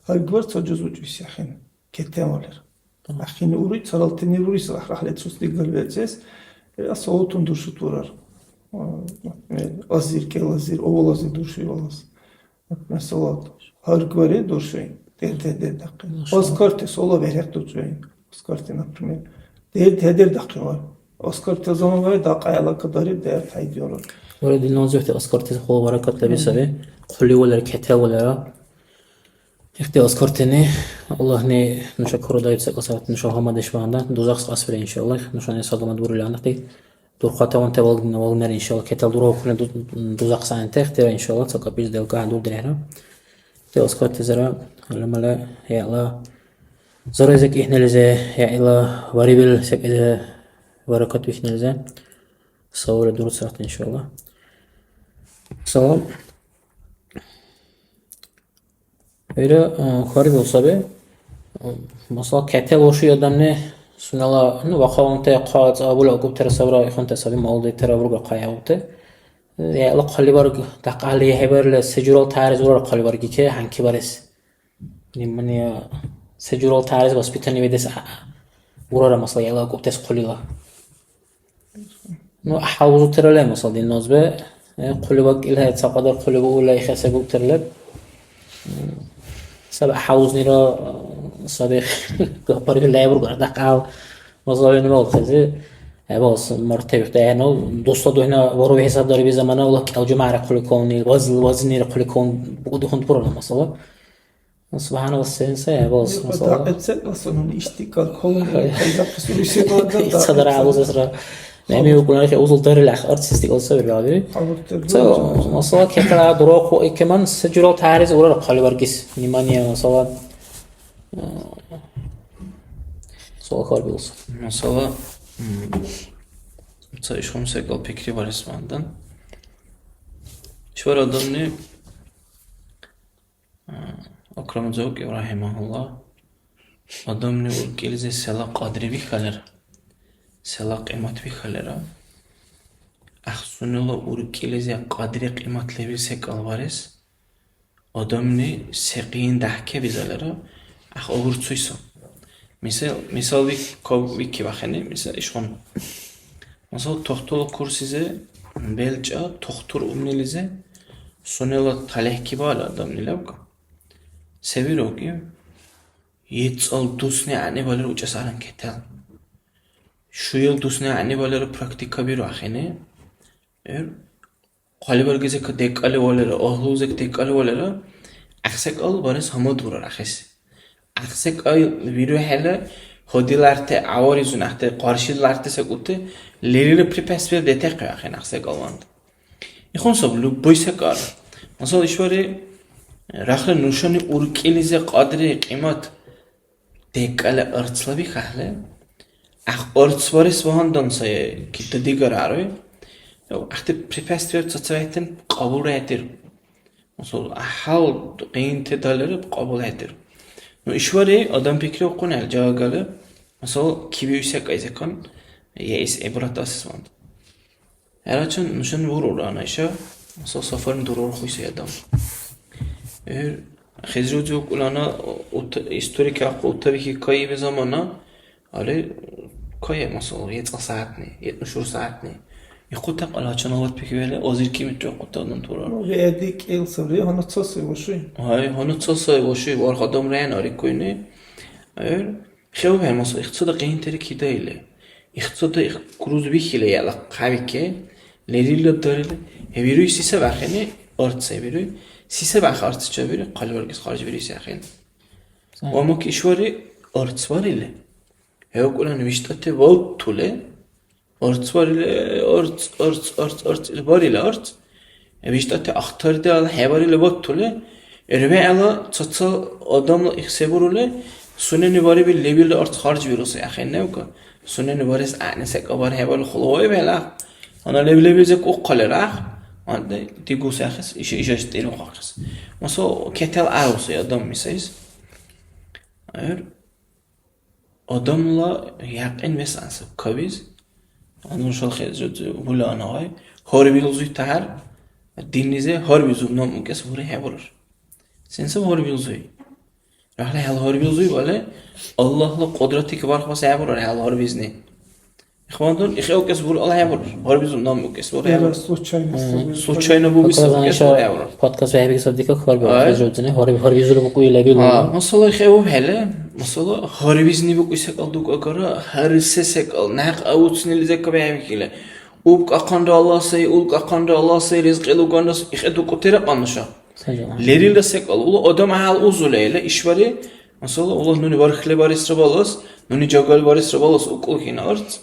Гьаргбар ца жуз бучӀуси ахӀен. Кетен валер. Мгм. Ахъини ури, царалтини ури, сай рахли цуцли галвецес. Э, асавутун дуршут бурар. А, э, азир, кӀел азир, овал азир дурши валас. Масала, гьаргбари дуршуй, дердхӀедердахъи. Маша. Азкарти сола берхӀехъ дуршуй. Азкарти, например, дердхӀедердахъи вар. Азкарти заманбари дахъал алакадариб, дерт гьайдиура. Вара динна узбехӀти азкарти хъула баракат леби Мгм. саби. Хъули валера, кете валера. Ихти азкартени Аллагьни нуша курадайиб секӀал сагати нуша гьамадеш багьандан, дузахъес кьасбирар, иншаллагь. Нушани сагамат бурили анахъти. Дурхъатаван тевалгнавалнер, иншалла, кетал дураухъуна ду-, дузахъсани техтира, иншалла, ца капиз делкӀа дурдирехӀра. Те оскотизира, гӀуламала, яла, зарайзек ихнилизе, яила, варивил секӀизе, баракат вихнилизе, савра дурцахъ, иншалла. Салам. ХӀера, а, хьарбиуб саби. Масала, кетел вашуй адамли сунела, ну, вахъхӀунти хъа цабули акӀубтира сабра, ихъунти саби, молодойтира бургар хъайгӀебти. Яла хъалибарг дахъал хӀебарили, се журал тяхӀяриз урара хъалибарги ке, хӀянки барес. Внимание, се журал тяхӀяриз воспитание ведес, а, а, урара, масала, яла акӀубтес хъулила. Ну, гӀяхӀял узутира ле, масала, динна узби. Э, хъули вакӀилхӀе, цакьадар хъули буули ихес гугтира леб. М, саби гӀяхӀял узнира, э, саби гапарили лебургар дахъал. Масала, вегӀнила улхъези, э, балас, мартебихъ дехӀенал, дусла духӀна варуби хӀисабдариб замана, ула кӀел жумягӀра хъули калунни, вазл-, вазнира хъули калун, букӀуди хьунт бурала, масала. СубхӀяналла, сен сай хӀебалас, масала. Даэцци асунуни ишди калхолуни Хай. Кайзахъес уруси бадан Ицадара даэцци. Алузесра. Неми укуланхи узул дарили ах артистик алса биргаби. Хабуртер Ца, дурача. Масала, кекара дуроху икеман, се журал тяхӀяриз урара хъалибаргис. Внимание, масала. Суал хьарбиулса. Масала, м, ца ишгъуна секӀал пикри барес мандан. Ишбар адамли Акрам Дзавкев, рахӀимагьуллагь, адамли уркӀилизи села кьадри бихалира, села кьимат бихалира, ахъ сунела уркӀилизи кьадри-кьимат лебил секӀал барес, адамли се къиян дяхӀкебизалира, ахъ агурцуйса. Мисал, мисал вик-, каб-, викибахъени, мисал, ишгъуна. Масала, тухтурла курсизи белчӀа, тухтур умнилизи сунела талихӀ кибала адамли лебка. Се вирукӀи? ИцӀал дусни гӀягӀнибалира учӀес аран кетал. Шуял дусни гӀягӀнибалира практика биру ахӀени. Эр, хъалибаргизека декӀали валира, агьлузек декӀали валира, гӀяхӀсекӀал барес гьамадурар ахӀес. ГӀяхӀсекӀал вирухӀела, хӀудиларти гӀяваризун гӀяхӀти къаршиларти секӀулти лерилра препятствие детахъи ахӀен гӀяхӀсекӀалван. Ихъун саб любой секӀал. Масала, ишбархӀи рахли нушани уркӀилизи кьадри, кьимат, декӀала арцла бихахъли, гӀяхӀ арц барес багьандан сай кита-дигара гӀяруй. ГӀяхӀти препятствие цацавехӀтин кьабулра хӀедир. Масала, гӀяхӀял къинти далира кьабул хӀедир. Ну, ишбархӀи адам пикриухъун хӀял жагали, масала, кибиуси секӀайзекан, яис гӀибрат асес вандан. ХӀерачан нушани бурулра, Наиша, масала, сафарни дурарухъуси адам. Э, Хизрудзи укулана ута-, историк ахъу утаби хикаиби замана, али кая, масала, ецӀал сягӀятни, ецӀну шур сягӀятни. Ихъута кьалачан ават пикивели, азир кимитра ихъута адам турар. Ну, вегӀди кӀел сабри, гьанна ца сай ваши. Гьай, гьанна ца сай ваши, варх адам рен арикуйни. Э, ХӀу-, хӀу, масала, ихцада къинтери кидаили, ихцада их-, груз бихили, яла хъябикили, лерилра дарили, хӀебируй, си саб ахӀени арц хӀебируй, си саб ахӀ арц чебируй, хъалибаргес харжбируси ахӀен. Ца. Ва амма ишбархӀи арц барили, хӀевкӀулани виштӀати валтули, Арц барили, арц, арц, арц, арц, или барили арц. ВиштӀати ахтардиала хӀебарили батули, РвегӀла цацал адамла их се бурули, сунени барибил лебилра арц харжбируси ахӀен левка. Сунени барес гӀягӀни секӀал бархӀебали хулаваибхӀели ахӀ. Гьанна лев-левилзекӀ ухъалира ахӀ. Гьанна дигусяхъес, иша-, ишачи тӀерухъахъес. Масала, кетал гӀяруси адам мисайс. Гьар адамла якьин вес ансаб кабиз. Гьанна нушала хӀяжат хӀула ана гъай. Гьарбилзуй тяхӀяр диннизи гьарбизур, нам укес бури хӀебурар. Сен саб гьарбилзуй? РахӀла хӀял гьарбилзуй вале, Аллагьла кьудратики бархбас хӀебурар хӀял гьарбизни. Ихвандун, ихӀе укес бур Аллагь хӀебурар. Гьарбизур, нам укес бур хӀебурар. Случайно. Мгм. Случайно бубиса Как раз укес бур хӀебурар. Подкаст вехӀбикес абдикахъ барби Ай. Хажудзини, гьар-, гьарбизур букӀуй лебил А, буна. Масала хӀебубхӀели, масала гьарбизни букӀуй секӀал дук агара, гьар се секӀал, някъ авуцнили зекабхӀебикили. УбкӀахъанра Аллагь сай, улкӀахъанра Аллагь сай, ризкьи луганра сай, ихӀе дукӀутира кьаннуша. Сай жагьан. Лерилра секӀал, ула адам гӀял узула или, ишбари, масала, ула нуни вархли баресра балас, нуни жагали баресра балас укӀул хӀина арц.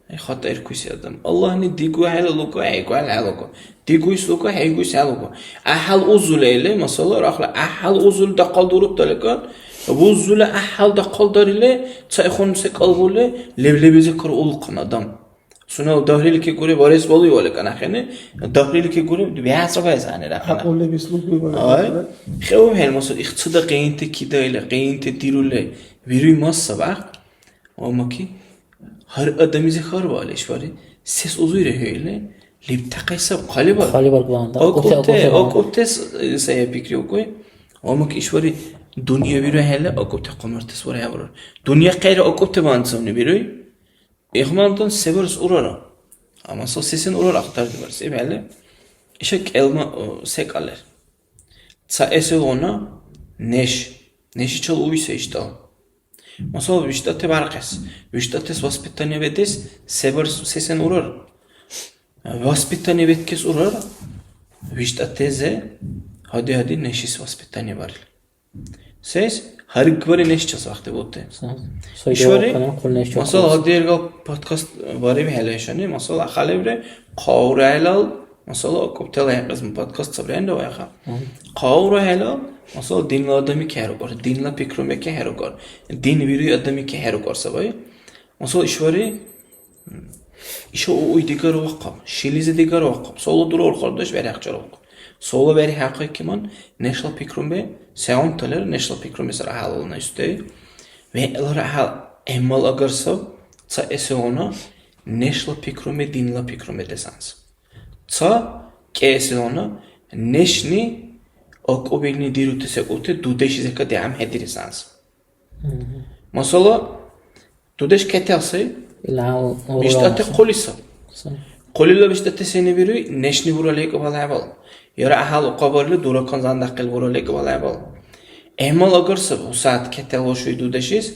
Ай, хатӀа иркуси адам. Аллагьни дигу хӀела лука, хӀейгу хӀела хӀела лука. Дигуйс лука, хӀейгуйс хӀела лука. ГӀяхӀял узула или, масала, рахла, гӀяхӀял узули дахъал дурутта лекан, узула гӀяхӀял дахъал дарили, цайхъун секӀал були, лев-левизи караулхъан адам. Сунела дагьриликигури барес балуй валикӀан ахӀенни, дагьриликигури вегӀсра вайс гӀягӀнира ахӀенна. ГӀякьлули бислугуй валикӀан Ай, ахӀенна. ХӀу-, хӀел, масала, ихцада къиянти кидаили, къиянти дирули вируй масса бахъ. Ва маки, гьар адамизи хьарбаалли ишбархӀи, сес узуйра хӀу или, лебтахъес саб хъалибарг. Хъалибарг багьандан, акӀубти, акӀубти, акӀубти багьандан. АкӀубтес сая пикриукӀуй. Ва маки, ишбархӀи дунъя вирухӀели, акӀубти хъумартес вархӀябарар. Дунъя хъяйра акӀубти багьандан савни бируй. Ихмантан се барес урара? Амма саби сесен урара ахтардибарес. ИбхӀели иша кӀелма, о, секӀал лер. Ца эсилгъуна неш. Нешичал уйса иштӀал. Масала, виштӀати баркьес. ВиштӀатес воспитание бедес се барес, сесен урара? Воспитание беткес урара? ВиштӀатезе гьади-гьади нешис воспитание барили. Сес? Гьаргбари нешчас вахъти бути. Са-, сай ИшбархӀи, жаваб хъули нешчи масала, хъули. Гьадиргал подкаст бариб хӀела ишани, масала, халеври, хъавраилал, масала, акӀубтала хӀекьясми подкаст сабри гьанна ваяха. Мгм. Хъавраилал, масала, динла адами кехӀерукӀар, динла пикруми кехӀерукӀар, дин вируй адами кехӀерукӀар сабай. Масала, ишбархӀи, иша у-, уй дигара вахъаб, шилизи дигара вахъаб, сола дура урхардеш варяхӀ чарухъаб. Сола варяхӀ ахъайкиман, нешла пикруми, сегъунталира нешла пикруми сара хӀялална исутеви. ВегӀлара хӀял гӀямал агарсаб, ца эсигъуна нешла пикруми, динла пикруми десанс. Ца кӀиэсигъуна нешни акӀубилни дирути секӀулти дудешизека дигӀян хӀедирисанс. Мгм. Масала, дудеш кетял сай, Ила гьал виштӀати ургамаси. Хъули сай. Сай. Хъулила виштӀати сени бируй, нешни буралли кабал хӀябал. Яра гӀяхӀял ухъабарили дуракан зандахъил буралли кабал хӀябал. ГӀямал агар саб, усад кетял вашуй дудешис,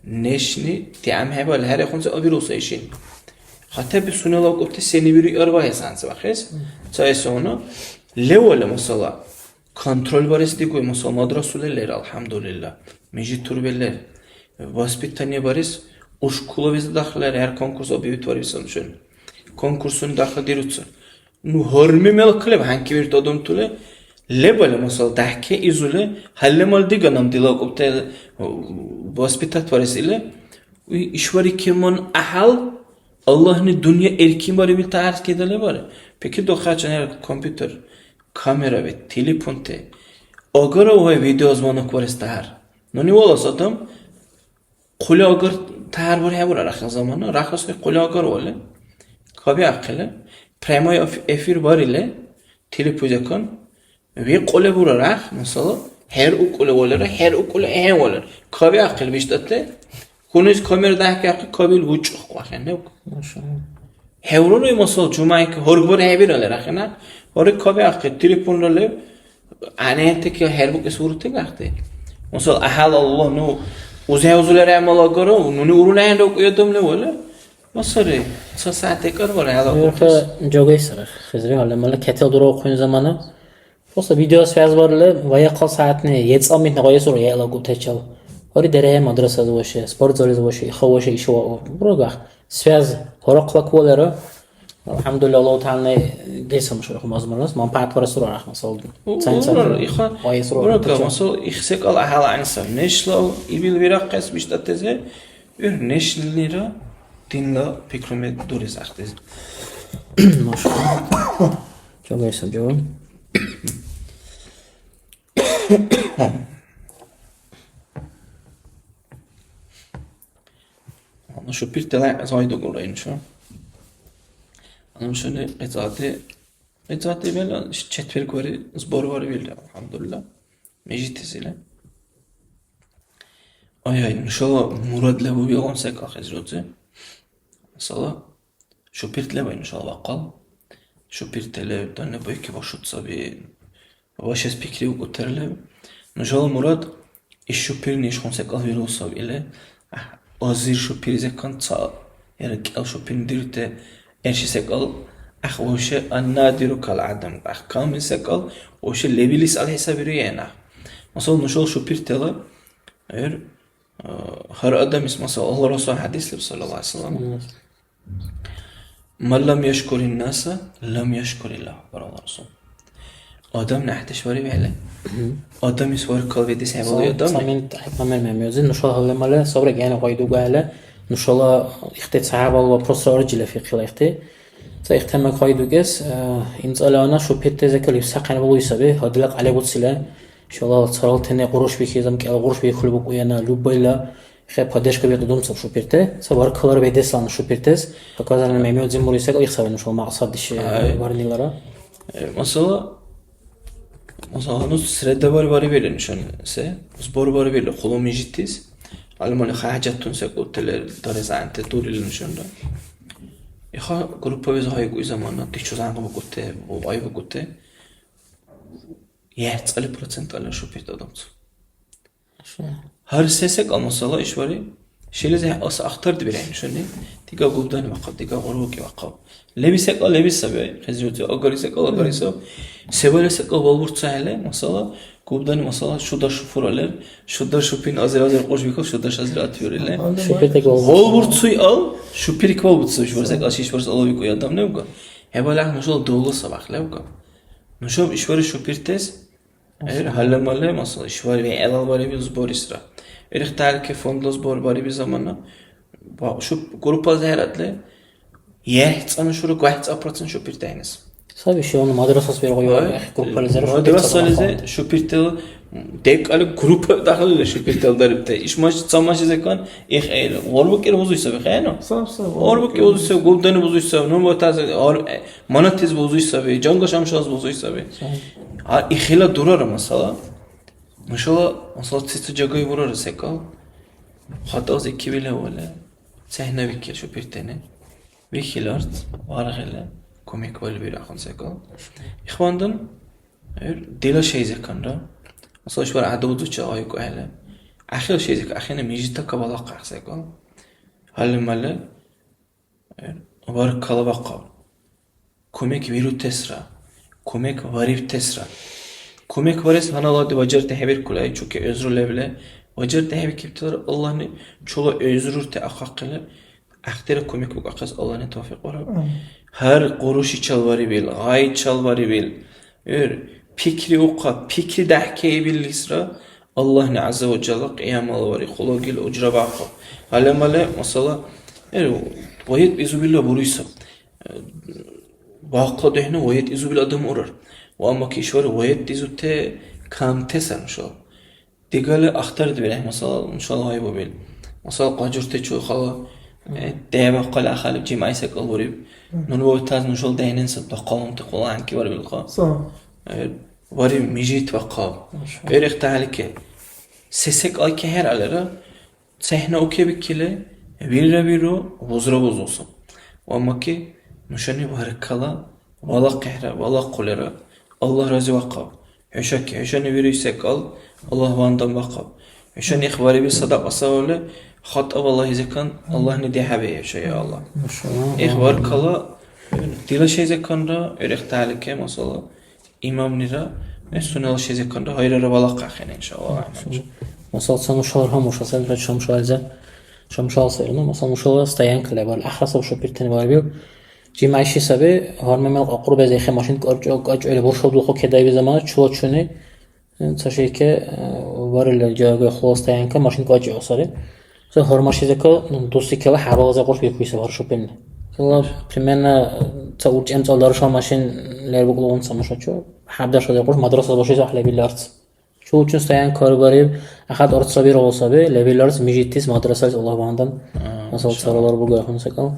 нешни дигӀян хӀябал, хӀерехъунси абиру сай шин. Хатаби сунела акӀубти сени бируй арбаэс анцӀбахъес, Мгм. Цаэсигъуна, левалли масала. Контроль барес дигуй, масала, мадрасули лер, алхӀямдулилла. Мижит турби лер. Воспитание барес, ушкулабизи дахъал лер, гьар конкурс объявить барибси нушани. Конкурсуни дахъал дируцу. Ну, гьарми мелкӀ леб, хӀянки бирути адамтули лебали, масала, дяхӀке изули, гьалли-мал дига наб дила акӀубти, э, воспитать барес или. Уй, ишбархӀи кеман гӀяхӀял, Аллагьни дунъя эркин барибил тяхӀярс кедалебара. Пикридухъя, чанар компьютер. Камера вет, телефонти. Агара вай видеозвонок барес тяхӀяр. Нуни валас адам хъули агар тяхӀяр бархӀебура рахла замана, рахла сай хъули агар валли. Кабиахъили, прямой эф-, эфир барили, телефузекан, викьули бура рахъ, масала, хӀеръукӀули валира, хӀеръукӀули ахӀен валира. Кабиахъили биштӀати, хьунуйс камера дяхӀкахъи, кабил учӀухъу ахӀен, левку. Машалла. ХӀеврули, масала, жумайка гьаргбар хӀебиралли рахъина. Гьари кабиахъи, телефонра леб, гӀягӀнитики хӀербукӀес урути гахти. Масала, гӀяхӀял Аллагь, ну, узе-узулара гӀямал агара, нуни урули ахӀенра укӀуй адам левалли. Масари, ца сягӀят декӀар вара, гӀяла Юрхъа укӀес. Жагайсара, хизри гьалли, мала кетал дураухъуни замана. Просто видеосвязь барили, ваяхъал сягӀятни, ецӀал митни гъайсура яла гутачал. Гьари дерехӀе мадрасази ваше, спортзализи ваше, иха ваше, иша ва-, бурагах. Связь Гьарахъла кулера. АлхӀямдулилла, Аллагь ТагӀяла гесам шурху мазмурас, манпагӀят вара сура рахмасалдин. Цан-цан. Урар, иха, вай сура урага, рахмасал. Масал, их секӀал гӀяхӀял гӀягӀниса. Нешла ибил вирахъес биштӀатезе, гӀур нешнира динла пикруме дурес ахъдизе. Машалла. Чавай саб жаваб. Ну, шупиртала зайдугулра, иншо. Ана нушани кьицӀати, кьицӀати бела четверг вари, сбор вари вилра, алхӀямдулилла. Мижитизила. Ай-ай, нушала мурад лебу вигъун секӀал хӀезруци. Масала, шупирт лебай нушала бахъал. Шупирт леб, данна байки башут саби. Вашес пикриукӀутира леб. Нушала мурад, иш шупирни ишгъуна секӀал вирусав или, гӀяхӀ, азир шупирзекан ца, яра кӀел шупирни дирути, гӀерши секӀал, гӀяхӀ, вообще аннадиру кал адам, гӀяхӀ, камли секӀал, вообще лебилис алхӀесабиру яна. Масала, нушала шупиртала, гӀур, а, гьар адамис, масала, Аллагь Расул хӀядис леб, саллаллаху гӀалайхи ва саллям. Ман лам яшкурин наса, лам яшкуриллах, баралла Расул. Адам няхӀдеш вари вегӀли. Мгм. Адамис варкал ведес хӀебалуй. Ца-, адамли. Ца минут хӀеб номер мемиузи, нушала гьалли-мали, сабра гена гъай дугахӀели, нушала ихти ца хӀябал вопросра аржила фикьла ихти. Ца ихтамак гъай дугес, э, имцӀала ана шупиртезекалив сахъхӀен балуй саби, гьадила кьяле буцила, шала царалтани къуруш бихизам, кӀел къуруш бихули букӀуяна, любойла, Хе, поддержка бетӀа думцаб шупирте. Ца баркаллара бедеслан шупиртес. Показана мемиодзин бури секӀал ихсаби нушала макьсаддеш, э, Ай. Барнилара. Э, масала, масала, ну, среда барибарибили нушани се? Сбор барибили хъулумижитис. Гьалмали хӀяжатун секӀал теле дарес гӀянте дурили нушанра. Иха группабиз гьайгуй замана, дичу зянкъ букӀуте, бубай букӀуте. ЯхӀцӀали процент ала шупирт адамцу. Гьар се секӀал масала ишбари шилизи ас ахтардибирехӀе нушани, дига губдани вахъаб, дига гъурбуки вахъаб. Леби секӀал леби саби, хӀези жузи агари секӀал агари саб. Се вали секӀал балбурцухӀели, масала, губдани масала, шуда шуфура лер, шуда шупин азир-азир кьуш бикал, шуда шазир атвиури лер. Шупиртек балбурцу. Балбурцуй ал, шупирик балбурцу, ишбар секӀал шишбарс алавикӀуй адам левга. ХӀебалахъ нушала давла сабахъ левга. Нушаб ишбари шупиртес, ГӀур гьалли-малли, масала, ишбархӀи вегӀлал барибил сборисра. ГӀур ихтарки фондла сбор бариби замана. Ва шуп-, группализи хӀерадли, яхӀ цӀа нушура гвахӀ цӀа процент шупирти гӀягӀнис. Саби шиван мадрасас биргӀуй ва Ай, яхӀ группализира шупирти мадрасализи цабала фонд. Шупиртила декӀали группа дахъали шупиртила дарибти. Иш маш-, ца машизекан, ИхӀели, гъорбукӀира бузуй саби, хӀену? Саб, саб, гъорбукӀи бузуй саби, губдани бузуй саби, ну, батази, гъор-, э, манатиз бузуй саби, жангаш амшалас бузуй саби. Саб. А ихила дурара масала. Нушала, масала, цица жагай бурара секӀал. ХатӀази кивила вала, цехӀнабикили шупиртени. Вихила арц, варгъила, кумек вали бирахъун секӀал. Ихвандан, Эр, дила шайзаканра. Масала, ишбар гӀядабузучи гъайикӀухӀели, ахир шайзак ахӀенну мижита кабалахъахӀе секӀал. Гьалли-малли, эр, баркалла бахъал. Кумек вирутесра, кумек варибтесра. Кумек варес гьаналади ваджарти хӀебиркули, ай, чуки гӀузру лебли, ваджарти хӀебикибталра Аллагьни чула гӀузрурти ахъахъили, ГӀяхӀтира кумек букӀахъес Аллагьни тавфикь бараб. Амин. Гьар къурушичал варибил, гъайчал варибил, гӀур пикриухъа, пикри дяхӀкайибиллисра Аллагьни ГӀязза ва Жалла кьиямала вари хъулагил ужра бахъу. Гьале-мале, масала, гӀур ваят изубилла буруйса. Бахъла духӀна ваят изубил адам урар. Ва амма кишвар ваят изуте камте сар нушала. Дигали ахтардибирехӀе, масала, нушала гъайбубил. Масала, Къажуртачи хала, э, дебахъали ахалиб жимай секӀал буриб. Мгм. Нуни вавтаз нушала дехӀнин саб дахъалунти хъула гӀянки барбилха. Са. Э, бариб мижит бахъал. Маша. ГӀур ихтахӀелике. Се секӀал кехӀералира, цехӀна укебикили, вирра виру, бузра бузуса. Ва аммаки нушани баркалла, валахъехӀра, валахъулира. Аллагь разивахъаб. ХӀушаки, хӀушани вируй секӀал Аллагь вандан бахъаб. ХӀушани ихбарибил садакьа савабли, хатӀа балагьизекан Аллагьни дихӀяби хӀуша, я Аллагь. Машалла. Эх, баркалла, дила шайзеканра, гӀур ихталике, масала, имамнира, э, сунела шайзеканра, гьайрара балахъахъен, иншалла. Машалла. Масала, ца нушала гьамуша, ца нушала гьамуша, Шамшал сайрну, масала, нушала стоянка лебал, ахъра саб шупиртани барибил. Жимайши саби, гьар мемел кьакьурбез ихе машин кӀарчӀа-, кӀачӀали буршабдулхъу кедаиби замана, чула чуни, э, ца шейке, э, барили жагагай хула стоянка, машин кӀачӀиу сари. Ца гьар машизека дусикела хӀябалази къурш бикуси гьар шупирни. Цала примерно, э, ца урчӀемцӀал даршал машин лербукӀла унца мушачу, хӀябдаршал къурш мадраса башуси ахлабил арц. Чулчун стоянка хьарбариб, ахат арцра биргӀу саби, лебил арц мижитис, мадрасалис Аллагь багьандан. А, масал, машалла. Царалар бугайхъун секӀал.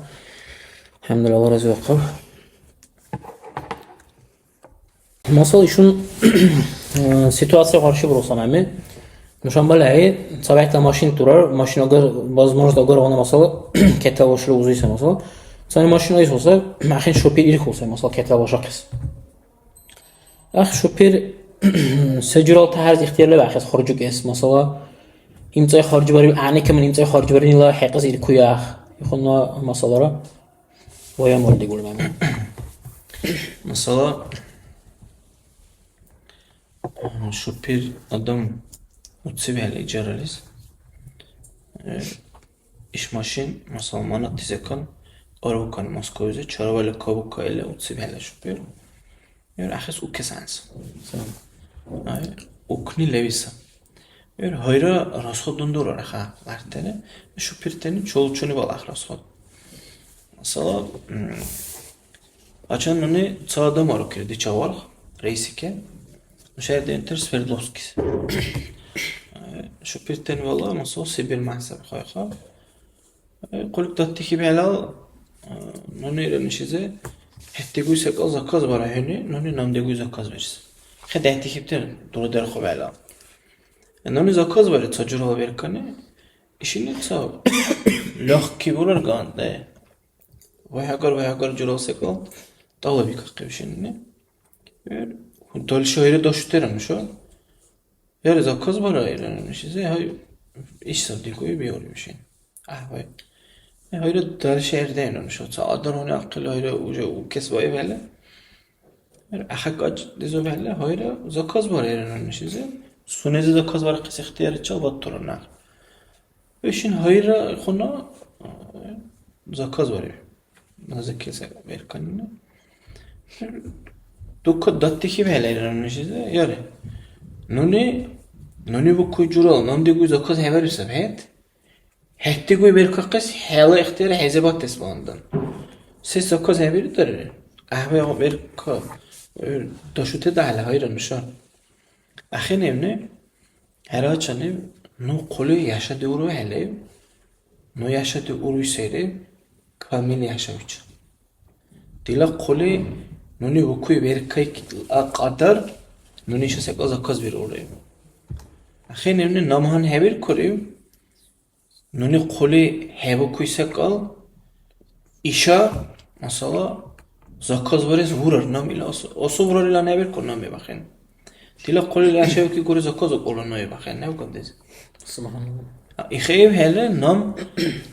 АлхӀямдулилла, Аллагь разивухъаб. Масал, ишун, э, ситуация къарши бурусанами. Нушан балагьи, цабехӀта машин турар, машин агар, возможность агаргъуна, масала, кетала шура узуси, масала. Цани машин айсуса, ахин шупир ирхуса, масала, кетала башахъес. Ах, шупир, се журал тяхӀярси ихтияр лебяхъес харжукӀес, масала, имцӀай харжбариб, гӀягӀникаман имцӀай харжбарнила хӀекьес иркуяхъ. Ихъуна масалара ваямал дигули меман. Масала, шупир адам уцибхӀели иджаралис, э, иш машин, масала, манатти закан арбукан Москвази, чарвали кабукайли уцибхӀели шупир. Эр ахъес укес анцӀ. Ай, укни левиса. Эр гьайра расходундурар аха мартене, шупиртени чул-чуни балахъ расход. Масала, м, гьачам нуни ца адам арукири дича варх, рейсике. Нуша дентер Свердловскис. Ай, шупиртени вала, масала, Сибирь мансаб хайха. Э, хъулик даттихьибхӀелал, э, нуни иранишизи, хӀед дигуй секӀал заказ бара хӀуни, нуни наб дигуй заказ барес. Хъя даттихьибти дурадерхъубхӀелал. Э, нуни заказ бари ца журала беркани, ишини ца легкий бурар гантӀе. Вай гьагар, вай гьагар журал секӀал тӀалабикахъиб шинни. Э, дальше гьайра дашутира нуша. Яра заказ бара ира нуни шизе, гьай, иш саб дигуй биури мишин. Агь, вай. Э, гьайра дальше эрдена нуша. Ца адаргъуни ахъили гьайра уже укес ваибхӀели. Эр ахӀекӀач дизубхӀели, гьайра заказ бара ира нуни шизе. Сунези заказ барахъес ихтияричал баттура нах. Вешин гьайра хъуна, э, заказ бариб. Назикеса берканна. Дукка даттихьибхӀелира нуни шизе, яри. Нуни, нуни букуй журала, нуни дигуй заказ хӀебариб саб хӀед. ХӀед дигуй беркахъес хӀела ихтияр хӀезабатес багьандан. Се заказ хӀебирутири? ГӀяхӀбегӀ берка, э, дашути дагьла гьайра нуша. Ахиневни, хӀерачани, ну хъули яшадиурухӀели, ну яшадиуруй сайри, камил яшавичи. Дила хъули нуни укуй веркайкила кьадар нуни иша секӀал заказ бирулри. Ахиневни намгьан хӀебиркури, нуни хъули хӀебукуй секӀал, иша, масала, заказ барес бурар, нам ила осу-, осубрарила набиркур, нам бебахъен. Дила хъулила яшавикигури заказ акӀула, ну бебахъен, наб габдези. СубхӀяналла. ИхӀев хӀела нам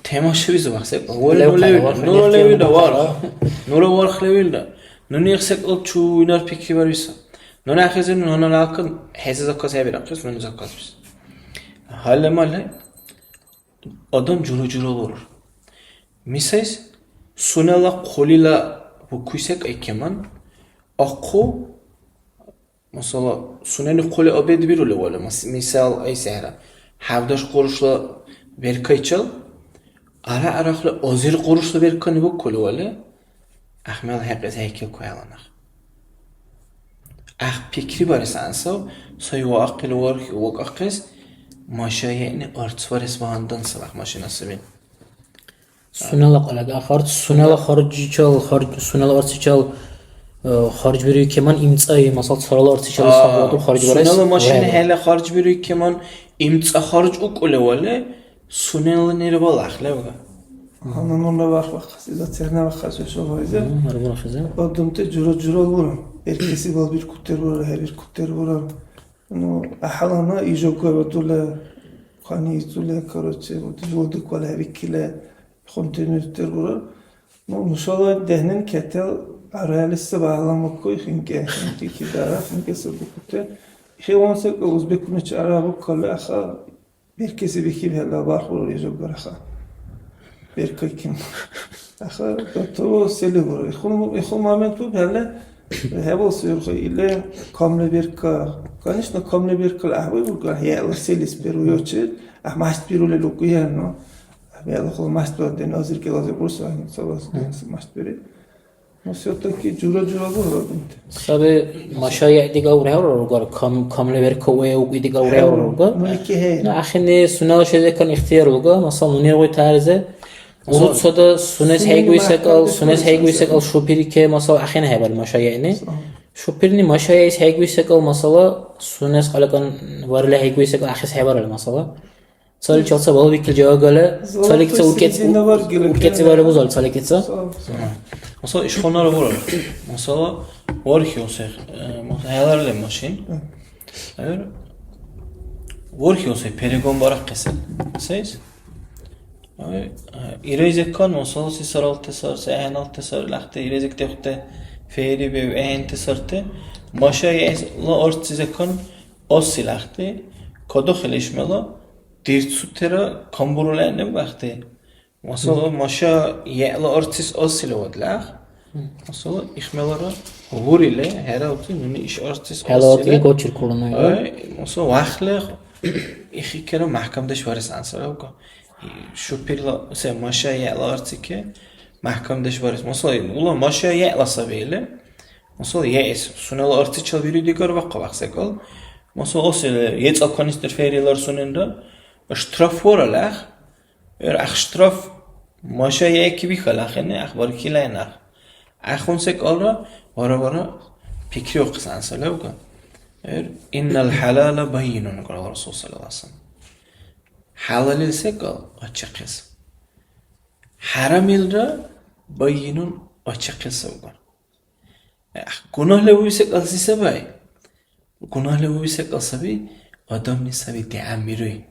темашавизи вахъ секӀал. Вале, лев ну левилра, варх, ну лев левилра, варх. Нура варх левилра. Нуни их секӀал чуйнар пикрибарвиса. Нуни ахӀензир нуна лякан хӀези заказ хӀебирахъес, нуни заказбис. Гьалли-малли адам жура-жура лур. Мисайс, сунела хъулила букуй секӀай кеман, ахъу, масала, сунени хъули обед бирули валли, мас-, мисал айсехӀра, хӀябдаш къурушла беркайчил, ара-арахъли азир къурушла беркани букули валли, ахмел хӀекьес хӀейкилку хӀела нах. ГӀяхӀ пикрибарес гӀянсав, сай ваахъили вархьи вакӀахъес, машаяни арцварес багьандан сабахъ машина саби. Сунела къалага ахъарц, сунела харжичал, харж-, сунела арцичал, э, харжбируй кеман имцӀай, масал, царала арцичал А, сахавату харжбарес сунела машина вегӀла. ХӀела харжбируй кеман имцӀа харж укули валли, сунела нервала ахлевга. Гьанна нурла варх вахъхӀес, иза церна вахъхӀес вешал вайза. Мгм, гьаргура хиза. Адамти жура-жура буран. Эркеси балбиркутер бурар, хӀебиркутер бурар. Ну, гӀяхӀялана ижагуй ва дула, хъани ицули, короче, вот, жула дуквала хӀебикили, хъунтени устер бурар. Ну, нушала дехӀнин кетел аргӀялиса багьаламакуй хинкӀе, хинкӀи кидара, хинкӀе сабукуте. Хиван секӀал узбекуначи арагӀу калахъа, беркеси бихибхӀела бархбурар ижагураха. Беркайкин. Аха, то сели бура. Ихун, ихун момент бу, бяла, хӀебал суюрху или камли берка. Конечно, камли берка ахвы буга, я ла селис первую очередь. А маст бирули лугуя, но. А бяла хул маст бар ден азир кел азир бурса, ани савас ден маст бири. Но всё-таки жура-жура бура бинте. Саби машая дигал урхӀевра ругар, кам-, камли берка уэ укӀи дигал урхӀевра руга. Ну, икихӀе. Ну, ахини сунела шедекан ихтияр луга, масал, нунир гъуй таризе. Улуцада сунес хӀейгуй секӀал, сунес хӀейгуй секӀал шупирике, масал, ахӀен хӀебал машаяйни. Шупирни машаяйс хӀейгуй секӀал, масала, сунес къалакан варили хӀейгуй секӀал ахӀес хӀебарал, масала. Цаличил ца балбикил жагала, цалик ца уркӀец-, уркӀецӀи варгу зал цалик ца. Масала, ишхунара бурар. Масала, вархи усе, э, масала, хӀяларли машин. Эр, вархи усе перегон барахъесел. Сейс? Ай, а, ирайзеккан, масала, си саралте сар, си ахӀеналте сар, лахте, ирайзек техте, фейри бев, ахӀенте сарте, маша яйс ла арцизеккан, оси лахте, кодохили ишмела, дирцутера камбурула неб лахте. Масала, маша яйла арцис осила вадлах. Масала, ихмелара гъуриле, хӀера, ути, нуни иш арцис ХӀела осила. Ватили гочир кулуна, ай, масала, вахле, ихикера мяхӀкамдеш варес ансаравга. Шупирла, се, маша яла арцике, мяхӀкамдеш барес. Масала, ула маша яла саби или. Масала, яэс, сунела арцичил бири дигар вахъа вахъ секӀал. Масала, осе, ецӀал канистр ферилар суненра, штраф вара лях. Эр ах штраф, маша яки бихал ахене, ах баркилай нах. Ахун секӀалра, вара-вара пикри вахъес ансалевга. Эр, иннал халала байинун, кара Расул саллаллаху алейхи ва саллям. ХӀялалил секӀал ачахъес. ХӀярамилра байинун ачахъес авгар. Гунагьла уи секӀал си сабай? Гунагьла уи секӀал саби, адамни саби дигӀянбируй.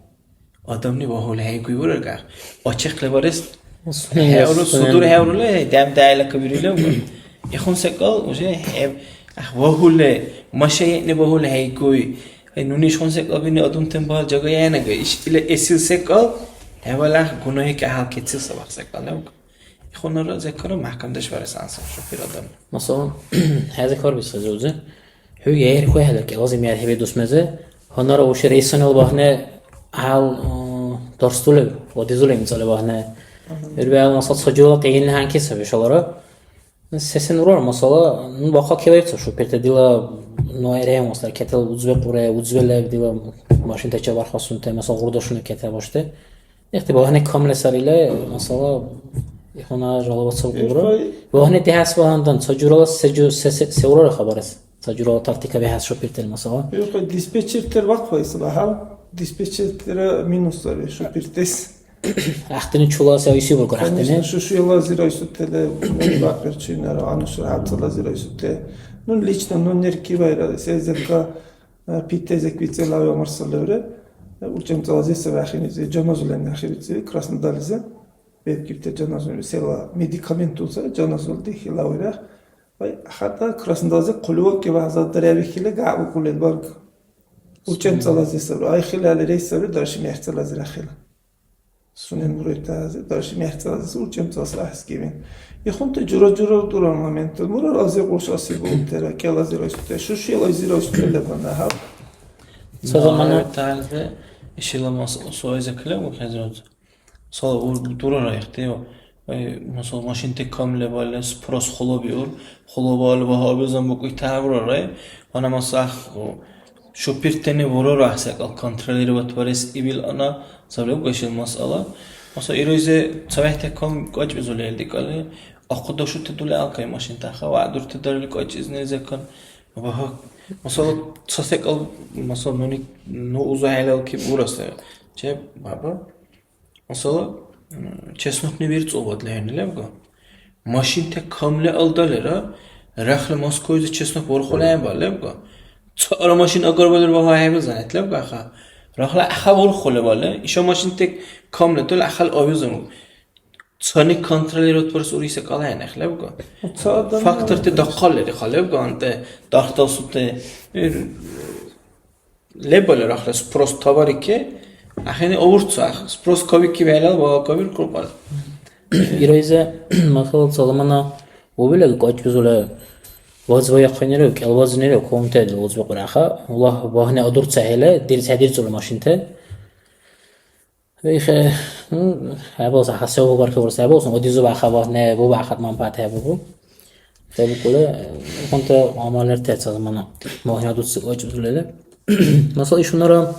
Адамни вагьули хӀейгуй бурарга. Ачахъли барес хӀевру, судур хӀеврули, дям дайла кабирули. Ихун секӀал уже хӀеб-, ах, вагьули, машаятни вагьули хӀейгуй. Ай, нуни ишгъуна секӀал бини адамтан багьал жагаяйнага, иш ила эсил секӀал, хӀябал ах гунагьи кахӀял кецил сабах секӀал левка. Ихунара зекара мяхӀкамдеш барес анса шупир адам. Масалан, хӀяза хьарбица зузи. ХӀу яхӀирхуй хӀела кӀелази мярхӀиби дусмезе, гьаннара урши рейсанал багьне гьал, э, дарсдулев, ва дизулев имцӀали багьне. Мгм. Ирбиал масал ца жула къиянни хӀянки саби шалара. Сесен урар, масала, ну, бахъал кевайцу, шупирта дила, ну, айрехӀе, масала, кетал узве къуре, узве леб дила машинтача бархбасунте, масала, гъурдашуна кета баште. Ихти багьне камле сарила, масала, ихуна жалобаца укулра. Ихай Багьне дихӀяс багьандан, ца журала се жу-, се, се, се урара хабарес? Ца журала тактика бихӀяс шупиртел, масала. Ихай диспетчертер вахъхӀи сабахӀял, диспетчертера минус саби шупиртес. Ахтини чула се айси бургар, конечно, ахтини. Шушуялазир айсутеле, ну, бакьерчинара, анушра хӀябцалазир айсуте. Ну, лично, ну, нерки вайра, се зерка, э, питезек вицелави марсалевре. Э, урчем цалази се вахинизи, жаназулен нахи вицеви, Краснодализе. Бебкибти жаназули села медикаментуца жаназулди хила вирар. Вай, хатӀа Краснодарзи хъуливакӀи вягӀза дарявихьили гӀяхӀбукӀули барг. Учен цалази сабри. Ай хилали рейс сабри дарши мехӀцалази рахила. Сунен муритази дарши мехӀцалази учен цаласи ахӀскивин. Ихунти жура-жура дурар моментал. Мурар ази къуршаси бултира, кӀелази райсуте. Шушила ази райсуте лебана гьаб. Ца замана Аллагьу Таалази ишила мас-, суайза калеву хӀезрут. Сала ур-, дурара ихтиев. Ай, масала, машинти камли балес, спрос хулабиур, хулабали багьа обезан букӀуй таврарай. Вана масах, о, шупиртени бурара секӀал контролировать барес ибил ана, сабри гашил масъала. Масала, ируйзе цавехӀти кам кӀачӀбизули илдикӀали, ахъудашути дули алкай машинтаха, ва дурти дарили кӀачӀизни зекан. Багьа, масала, ца секӀал, масала, нуни, ну уза хӀелал киб ураса. Че, баба? Масала, м, чеснокни вирцӀулвад лехӀни лебга. Машинти камли алдалира, рахли Москвази чеснок вархули гӀебал лебга. Цара машин агарбалир багьа хӀебил занят лебга аха. Рахли аха вархули балли, иша машинти камли дул ахал авизуну. Цани контролировать барес уриса калай нах лебга. Ца адам Факторти дахъаллери ха лебга, анте дахтал сути. Лебали рахли спрос товарике, ахини овурцахъ, спрос кавики вегӀлал ва кавир куркъал. Ирайза, масала, ца замана убилаг кьакьбизула вазва яхъхӀенира, кӀел вазнира, комтайдла вазбикьураха. Аллагь багьни адурцахӀела, дир-, цадирцула машинта. Ихе, ну, хӀебалса, хасев бархибурса, хӀебалса, одизу баха багьни, бу бахат манпат хӀебубу. ХӀебукӀула, хунта гӀямал лертеца замана, багьни адурци кьакьбизулала. Масала, ишунара,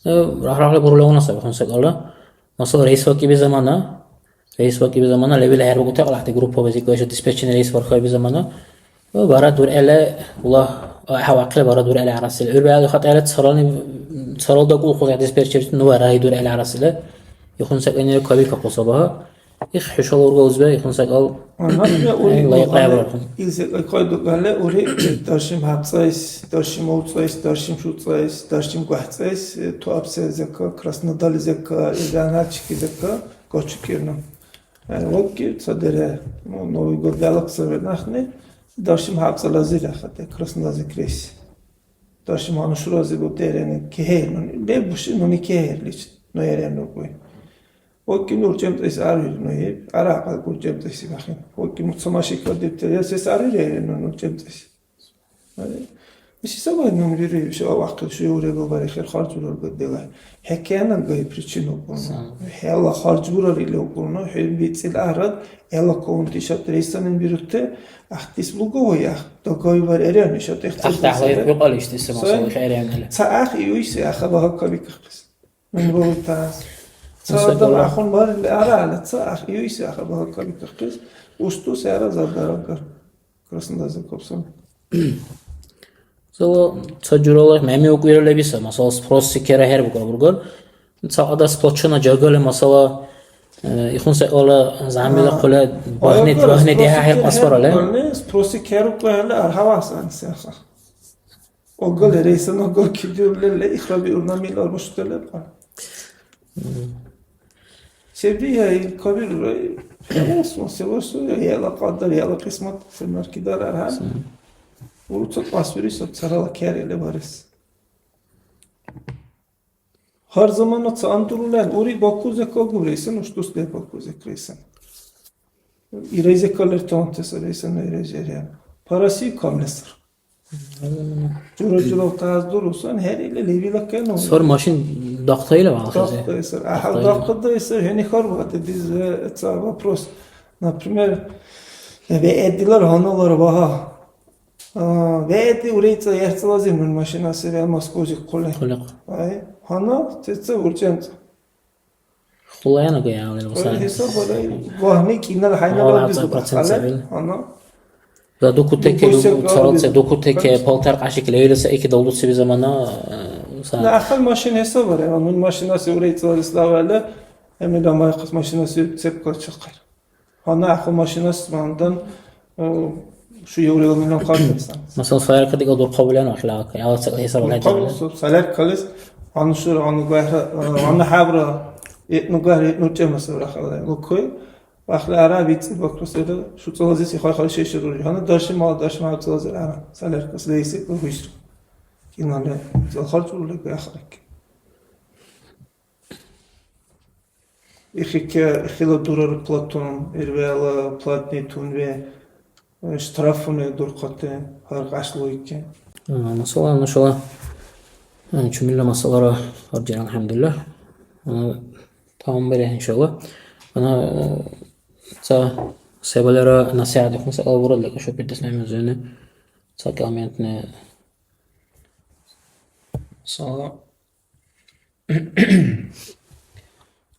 э, рахӀрахӀла бурулигъуна саби, хун секӀалра. Масала, рейс вакӀиби замана, Рейс вакӀиби замана лебил хӀербикӀути алахъти группабазикӀ ва диспетчерный рейс вархаиби замана, ва бара дургӀела, ула, гьавахъила бара дургӀела гӀярасили. ГӀур биалли хатӀаира царални, царал дакӀулхъули диспетчерти, ну, вара и дургӀела гӀярасили. Ихун секӀайнира кабикахъу сабаха. Их, хӀушала урга узбе, ихун секӀал, Анатра ури лайикьра вахана бархун. Ил секӀай кайдукӀалли, ури даршим хӀябцӀайс, даршим овцӀайс, даршим шуцӀайс, даршим гвахӀцӀайс, туабсезека, Краснодализека, Илгъаначикизека, кочукирну. Э, вакӀиб ца дере, ну, Новый год вялак саби нахни, даршим хӀябцӀалазир ахъати, Краснодализик рейс. Даршим гьанушурази бутерени кехӀер, ну, лебуши, нуни кехӀерлич, ну, эрен рукӀуй. ВакӀиб ну урчӀемцӀайс арвир, ну, иб, арагӀял урчӀемцӀайси бахин. ВакӀиб ну ца машин кадибтер, я сес арвир, эрен, ну, урчӀемцӀайс. Иши сабай нуни бири, иши авахъил, шу урегал бари хер харжулар гаддела. ХӀекена гай причина укурну. Са. ХӀела харж бурар или укурну, хӀу бицӀил арад, хӀела кавунти шат рейсанин бирутте, ахтис луговой ах, договор эряни шат ихтилат Ахтахла саби. Юкьал ишти сама Сай. Сама херем или. Ца ах иуйси аха багьа кабикахъис. Нуни бавуртас. Ца Нуса адам бала. Ахун барили ара ала, ца ах иуйси аха багьа кабикахъис. Усту сяра зардарагар. Краснодарский копсон. Масала, ца журала меми укӀуира лебиса, масала, спросси кера хӀербукӀа бургар. Ца ада сплочена жагали, масала, э, ихун секӀала замила А, хъула багьни, аягар багьни спроси дехӀа хӀеркьас барале. Спроси керукӀухӀели аргьавас ансяха. Огали рейсана гор кидирули ле ихраби урнамил арбушкали лебкьа. Мгм. Се биэс, кабирра, хӀебасу, се барсу, яла кьадар, яла кьисмат, се маркидар архӀя. Са. Уруца кьасбири саб царала кяр или барес. Гьар замана ца андурулан, ури Бакузек агубрейсан, уштус лер Бакузек рейсан. Ирайзек калертонте сарейсан, ирайзерян. По России камлесар. Жура-жура таз дурусан, хӀер или левила кену. Сар машин дахътаила валхизе. Дахътаисар. Ахал Дахътаила. Дахътаисар, хӀени харбати диз, э, ца вопрос. Например, ве эдилар гьаналар ваха. А, ве эди урейца, яхцалази нун машина сире Москвази хъули. Хъули. Ай, гьана, цеца урченца. Хулаянага яалил Ой, васан. Хисаб барай, вагьни кӀинал хӀяйнала Ала бизуба. Процент Хале, сабил. Ана. За дукутеке Ну, дубу, царалце габил. Дукутеке, Конечно. Палтар къашик левилса эки далдуцеби замана, э, са. На, ахал машин хисаб барай, ана машина се урей цалис лавала, эми да майхас машина се цепка чакар. Ана ахал машина смандан, э, шу еврейла миллион къаркъисан. Масал, салярка дигал дурхъабулан ахлака, яла ца хисаб Дурхъабул лайдала. Со-, саляркалис, ана шура, ана гвахра, э, ана хабра, этну гвахра, этну чема сабра хала. Лукой, Ахъли ара бицӀи бакрусира, шуцӀалази сихъай хъали шеширури. Гьанна дарши мала, дарши мала цӀалазир ара. Салеркас лейси, лугуйсри. Киналли, цӀал харцӀ урули гайхъарики. Ихике, ихила дурар платун, ирвела платный тунве, э, штрафуни дурхъати, гьар кьяш лугики. А, масала, нушала, а, чумилла масалара гьаржира, алхӀямдулилла. А, Таманбарес, иншалла. Ана, э, ца се балера насихӀят ихъуна секӀал буралли, кашубирдес мемнунзуни. Ца километрни. Сала.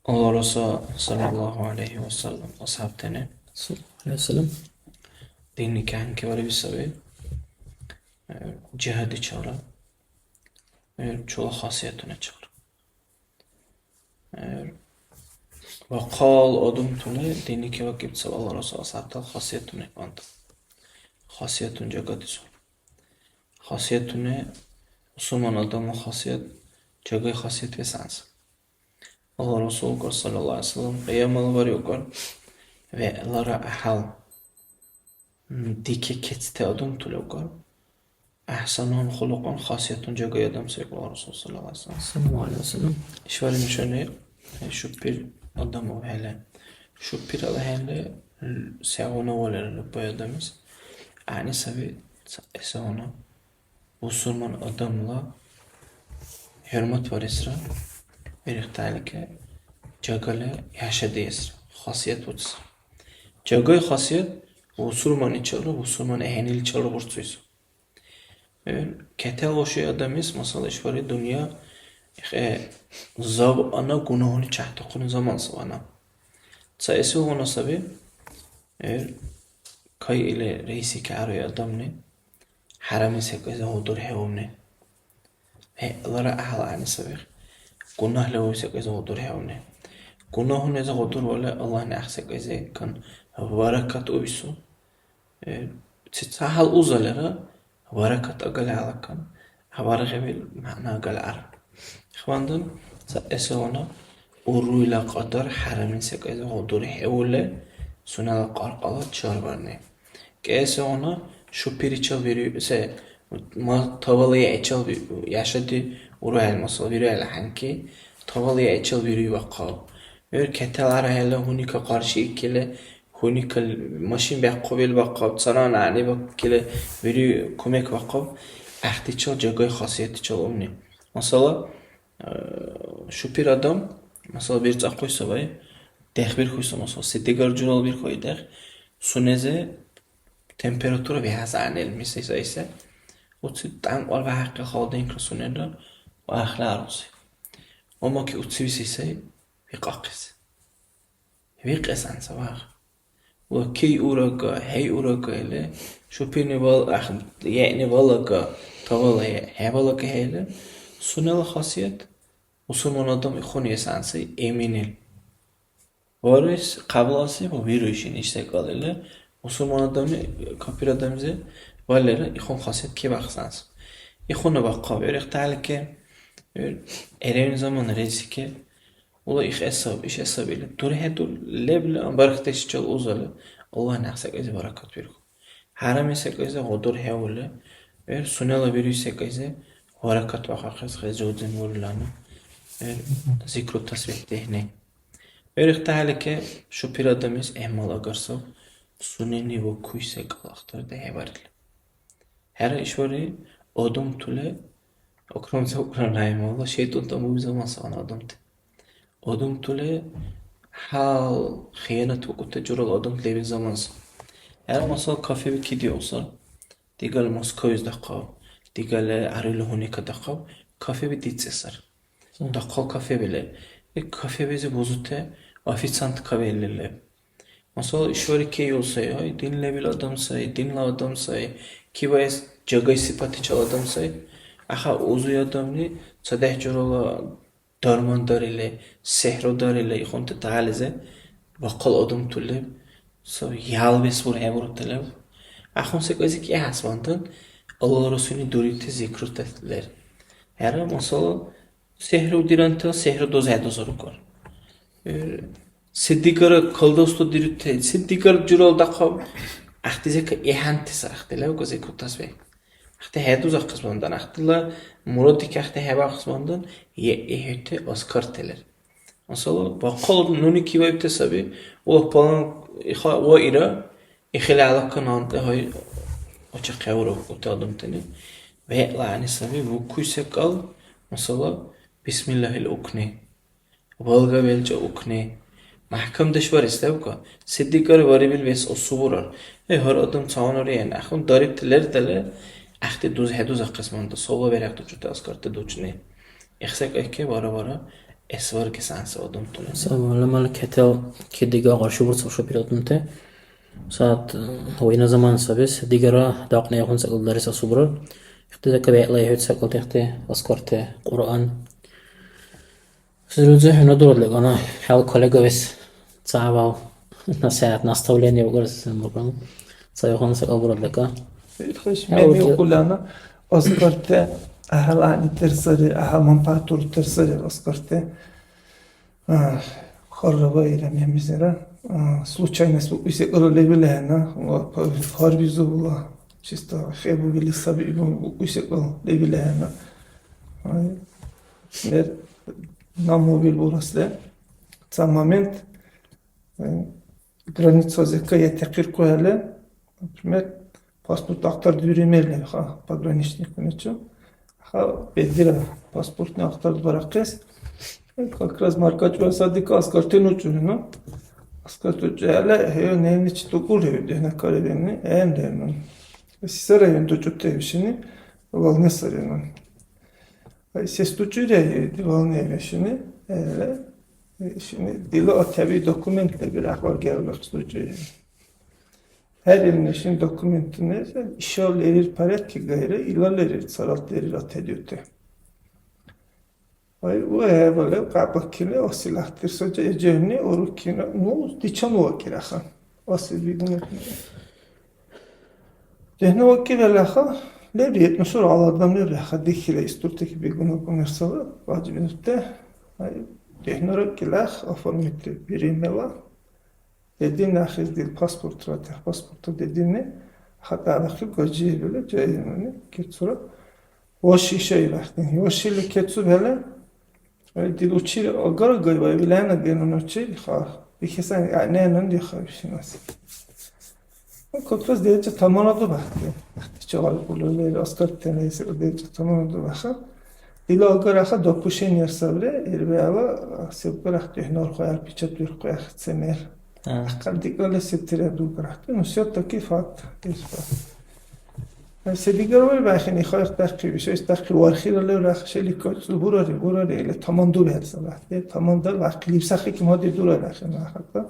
Алла Расул, саллаллаху алейхи ва саллям, асхӀябтани. Саллаллаху алейхи ва саллям. Динни кянки вариби саби. Э, жихадичалра. Э, чула хасиятуначалра. Э, ва хъал адамтуни динники вакӀибцаб Алла Расул асхӀябтала хасиятуни кӀантӀа. Хасиятуни жагадизур. Хасиятуни, мусулман адамла хасият, жагай хасият вес анцӀ. Алла Расул укӀар, саллаллаху алейхи ва саллям, кьиямала бари укӀар, вегӀлара гӀяхӀял, м, дике кецти адамтули укӀар. Ахсанугьум хулукьан, хасиятун жагай адам сай укӀар Расул саллаллаху алейхи ва саллям. Саллаллаху алейхи ва саллям. ИшбархӀи нушани, э, шупир адам увхӀели, Шупирала хӀели сегъуна валера любой адамис гӀягӀни саби ца-, сегъуна бусурман адамла хӀурматбаресра, ирихталики жагали яшадиэсра, хасият буцес. Жагай хасият бусурманичалра, бусурман ахӀениличалра бурцуйсу. Э, кетел ваши адамис, масала, ишбархӀи дунъя, э, заб ана гунагьуни чяхӀтахъуни заман сабана. Ца эсилгъуна саби, э, кай или рейси каруй адамни, хӀярами секӀайзи гъудурхӀеумни. ХӀеълара гӀяхӀла гӀягӀни саби. Гунагьла уй секӀайзи гъудурхӀеумни. Гунагьунези гъудурвали Аллагьни гӀяхӀ секӀайзи кан баракат уйсу. Э, ца-, цагьал узалира, баракат агалгӀялакан, гьаваргибил мягӀна агалгӀяр. Ихвандан, ца эсалана, уруйла кьадар хӀярамин секӀайзи гъудурхӀеули, сунела кьаркьала чарбарни. КӀиэсалана, шупиричал вири-, се, ма-, тавала яйчал ви-, яшади уруял, масала, вируял хӀянки, тавала яйчал вируй вахъал. Эр кетал арахӀела гьуника къаршиикили, Хьуникал машин бяхъубил бахъаб, цархӀил гӀягӀнибакили вири кумек бахъаб, гӀяхӀтичил жагай хасиятичил умни. Масала, э, шупир адам, масала, бирцӀахъуй сабай, дехбирхьуй са, масала, се-дигар журал бирхьуй дехъ, сунези температура бихӀяс гӀягӀнил мисайса иса, уци тӀянкьвал багьахъи халдинкра сунела ва ахъли аруси. Амма ки уцибси сай, викьахъес. Викьес анцӀбукь. Ва кей урага, хӀей урага или, шупирни вал-, ах, яйни валага, тавала я-, хӀебалага хӀейли, сунела хасият, мусульман адам ихъуни эсанси эминил. Варес кьабласи ва вируйшин иш секӀал или, мусульман адамли капир адамзи валера ихъун хасият кебахсанс. Ихъуна бахъаб, гӀергъи талики, гӀергъи эревни замана рейсики, Ула их хӀясаб, иш хӀясаб или дурхӀядур лебли бархьдешчил узали Аллагь някъ секӀайзи баракат бирхьу. ХӀярами секӀайзи гъудурхӀеули, гӀур сунела бируй секӀайзи баракат бахъахъес хӀезудин бурулани, гӀур зикру тасбихӀ дихӀни. ГӀур ихтахӀелике шупир адамлис гӀямал агарсаб, сунени ва куй секӀал ахтардихӀебарили. ХӀера, ишбархӀи адамтули, акрамца Кьуръан рахӀимагьулла, шайтӀунтан буби заман сагъан адамти. Адамтули хӀял, хиянат букӀути журала адамти лебил заман сай. ХӀера, масала, кафеби кидиулсар. Дигали Москваиз дахъал, дигали гӀярили гьуни кадахъал, кафеби дицӀесар. Мгм. Дахъал кафебили. Ил кафебизи бузути официант кавиэли леб. Масала, ишбархӀи кей ил сай, гьай, дин лебил адам сай, динла адам сай, киваэс жагай сипатичил адам сай. Аха, узуй адамли цадехӀ журала дарман дарили, сихӀру дарили, ихъунти дагьализи бахъал адамтули сай, ялбес бурхӀебурути леб. Ахъун секӀайзи кӀехӀясвантан Аллагьла Расулни дурибти зикрурти лер. ХӀера, масала, СихӀру дирантала сихӀру дузхӀедузуркӀур. Э, се-дигара колдовство дирути, се-дигара журала дахъал, ахъти зека ихӀянти сар, ахъти левка зекутас ве. Ахъти хӀедузахъес бандан, ахътила мураддик ахъти хӀебахъес бандан, е ихӀути азкартелер. Масала, бахъал нуни киваибти саби, Аллагь палан иха ва ира, Ихила гьалакка нанти гьай учахъяурухъути адамтани вегӀла гӀягӀни саби, вукуй секӀал, масала, бисмиллагьил укни, балга белчӀа укни, мяхӀкамдеш барес лебка, се-дигара варибил вес асубурар. Э, гьар адам ца гьунари ахӀен, ахӀен дарибти лердала, гӀяхӀти дуз хӀедузахъес манда, савла берхӀехъти чути аскарти дучӀни. Ихсекьяйке бара-бара эс варгес гӀягӀниси адамтани. Ца гӀуламала кетал ки-, дига къаршибурцаб шупир адамти. Сагъат, э, вайна замана сабес, дигара дакьни ахӀен секӀал дарес асубра. Ихти зака бегӀла ихӀед секӀал техти, аскарти, Кьуръан. Сирузи хӀуна дурад легана, хӀял коллегавес цавал насихӀят, наставление бугарес бурган. Ца ихъуна секӀал бурад лека. Итхъес ХӀял меми урги- укулана, аскарти, гӀяхӀял гӀягӀнитер сари, гӀяхӀял манпагӀятуртер сари аскарти. А, харрабаира мемизира. А, случайность букӀуси секӀал лебил ахӀенна, ва гьарбизула, чисто хӀебугили саби, ибун букӀуси секӀал лебил ахӀенна. Ай, мер, наму бил бурасли. Ца момент, Границализирка ятихъиркухӀели, например, паспорт ахтардирули мер лебхӀе пограничникуначи. Ха, бедира паспортни ахтардибарахъес. Как раз маркачӀула садика аскартен учӀули, ну. Аскарти учӀули, хӀу неличи тӀукӀули, дехӀна каридени, гӀен лерну. Сисара гьуни дучӀутевшини, волне сарину. Сес дучӀули, волне вешини, э, шини дила отяби документ лебира ахвар гербахъ дучӀули. ХӀерилни шин документуни ишал лерил порядке гайра, илала лерил царалт лерил атхӀедиути. Ай, у хӀебалев кьяпӀакили, осилахъдир саджа эжевни уруккина, ну, дичан вакӀираха. Оси бигуна. Дехна вакӀилалаха, леб, ну, сура гьала адам леб, леха дихила истуртики бигуна кумерсала, ваджибинутте. Ай, дехна ракӀилах, оформить биримела. Дедин ахиздил паспортра, техпаспортра дединни хатӀа арахъиб, гажиибили, жагьилуни кецура. Ваши шайбахъни. Вашили кецу бала, ай, дил учили агара гай, вай, вилана генун учили, ха. Бихесан, а, не, нун ди ха, бишинас. Ну, как раз дерча тамана ду бахти. Ахти чавал кулу ле, оскар тенейси, дерча тамана ду баха. Дила агара ха допущение сабре, ирбе ала, а, сепкарах дехнор хояр, печат вир хояр, цемер. А. Ахъал дикӀали се тире дубрахъи, ну, всё-таки факт, есть факт. Се дигар вай бахини, хайр тахъи, вишес тахъи, вархира лев рахшели кочӀу бурари, бурари, или таман дуб хӀед сабахъи, таман дал вахъи, липсахъи кимади дура рахи нахата.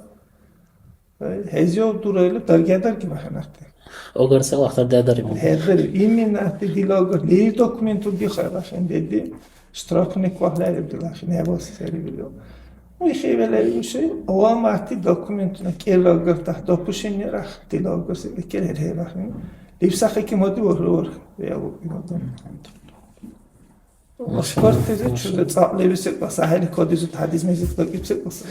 Хезио дура или дарги адарги бахинахъи. Огар се вахтар дадари бу. Хедер, именно ахти дила огар, лей документу ди хай бахин деди. Штрафуни квахлари дилахи, небо сери било. Уй хевелери уши, ова мати документуна кела гартах допущение рах, дила гартах кела ревахин. Липсахи ки моди вор вор, я вор. Паспорт тезе чуда цап левисе класс, ахели кодизу тадиз мезет лакипсе класс.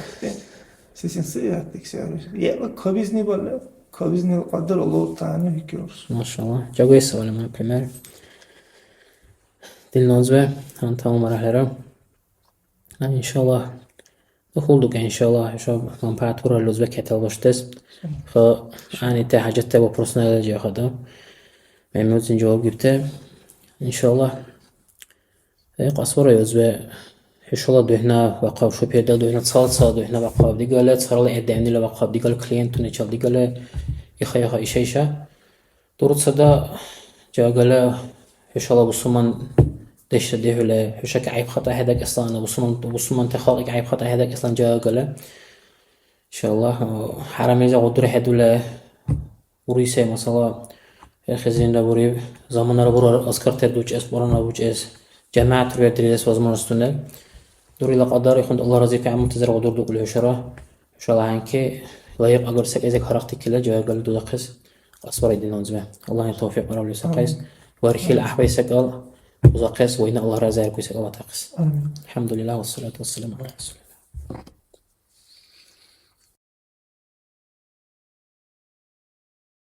Сисин се я тиксе. Я кобизни бола, кобизни кадр Аллах Таала хикюрс. Машалла. Жагой савали, например. Дил нозбе, антал марахлера. Иншалла. Духулдук, иншалла, хӀуша манпагӀят буралли узбе кетал башутес. Ха, гӀягӀнити хӀяжатти вопросуни жагьхӀеда. Мемнуцин жаваб гибти. Иншалла. Э, кьасбара узбе, хӀушала духӀна вахъаб, шупирдала духӀна, цала-цала духӀна вахъаб, дигалли царала гӀеддианила вахъаб, дигалли клиентуначал, дигалли иха-иха, иша-иша. Дурцада жагала хӀушала бусурман дешра дихӀули, хӀушаки гӀяйб-хатӀа хӀедакӀеслан, бусурман, бусурманти халкьики гӀяйб-хатӀа хӀедакӀеслан жагала. Иншалла, хӀярамлизи гъудурхӀедули, ури се масала, хӀерхизинра буриб, заманара бурар аскартер дучӀес, бурана бучӀес, жамигӀят вердирес возможностуни. Дурила кьадар ихъунд Аллагь разикайгьамуртазир гъудурдукӀули хӀушара. ХӀушала гьанкӀи лайикь агар секӀайзек гьарахъти кила жагали дузахъес кьасбара динунзибе. Аллагьли тавфикь барабли сахъайс. Амин. Вархьил Амин. ГӀяхӀбай секӀал бузахъес, вайна Аллагь разиаркуй секӀал батахъес. Амин. АлхӀямдулиллагь, вассалату вассаламу гӀяла расулиллагь.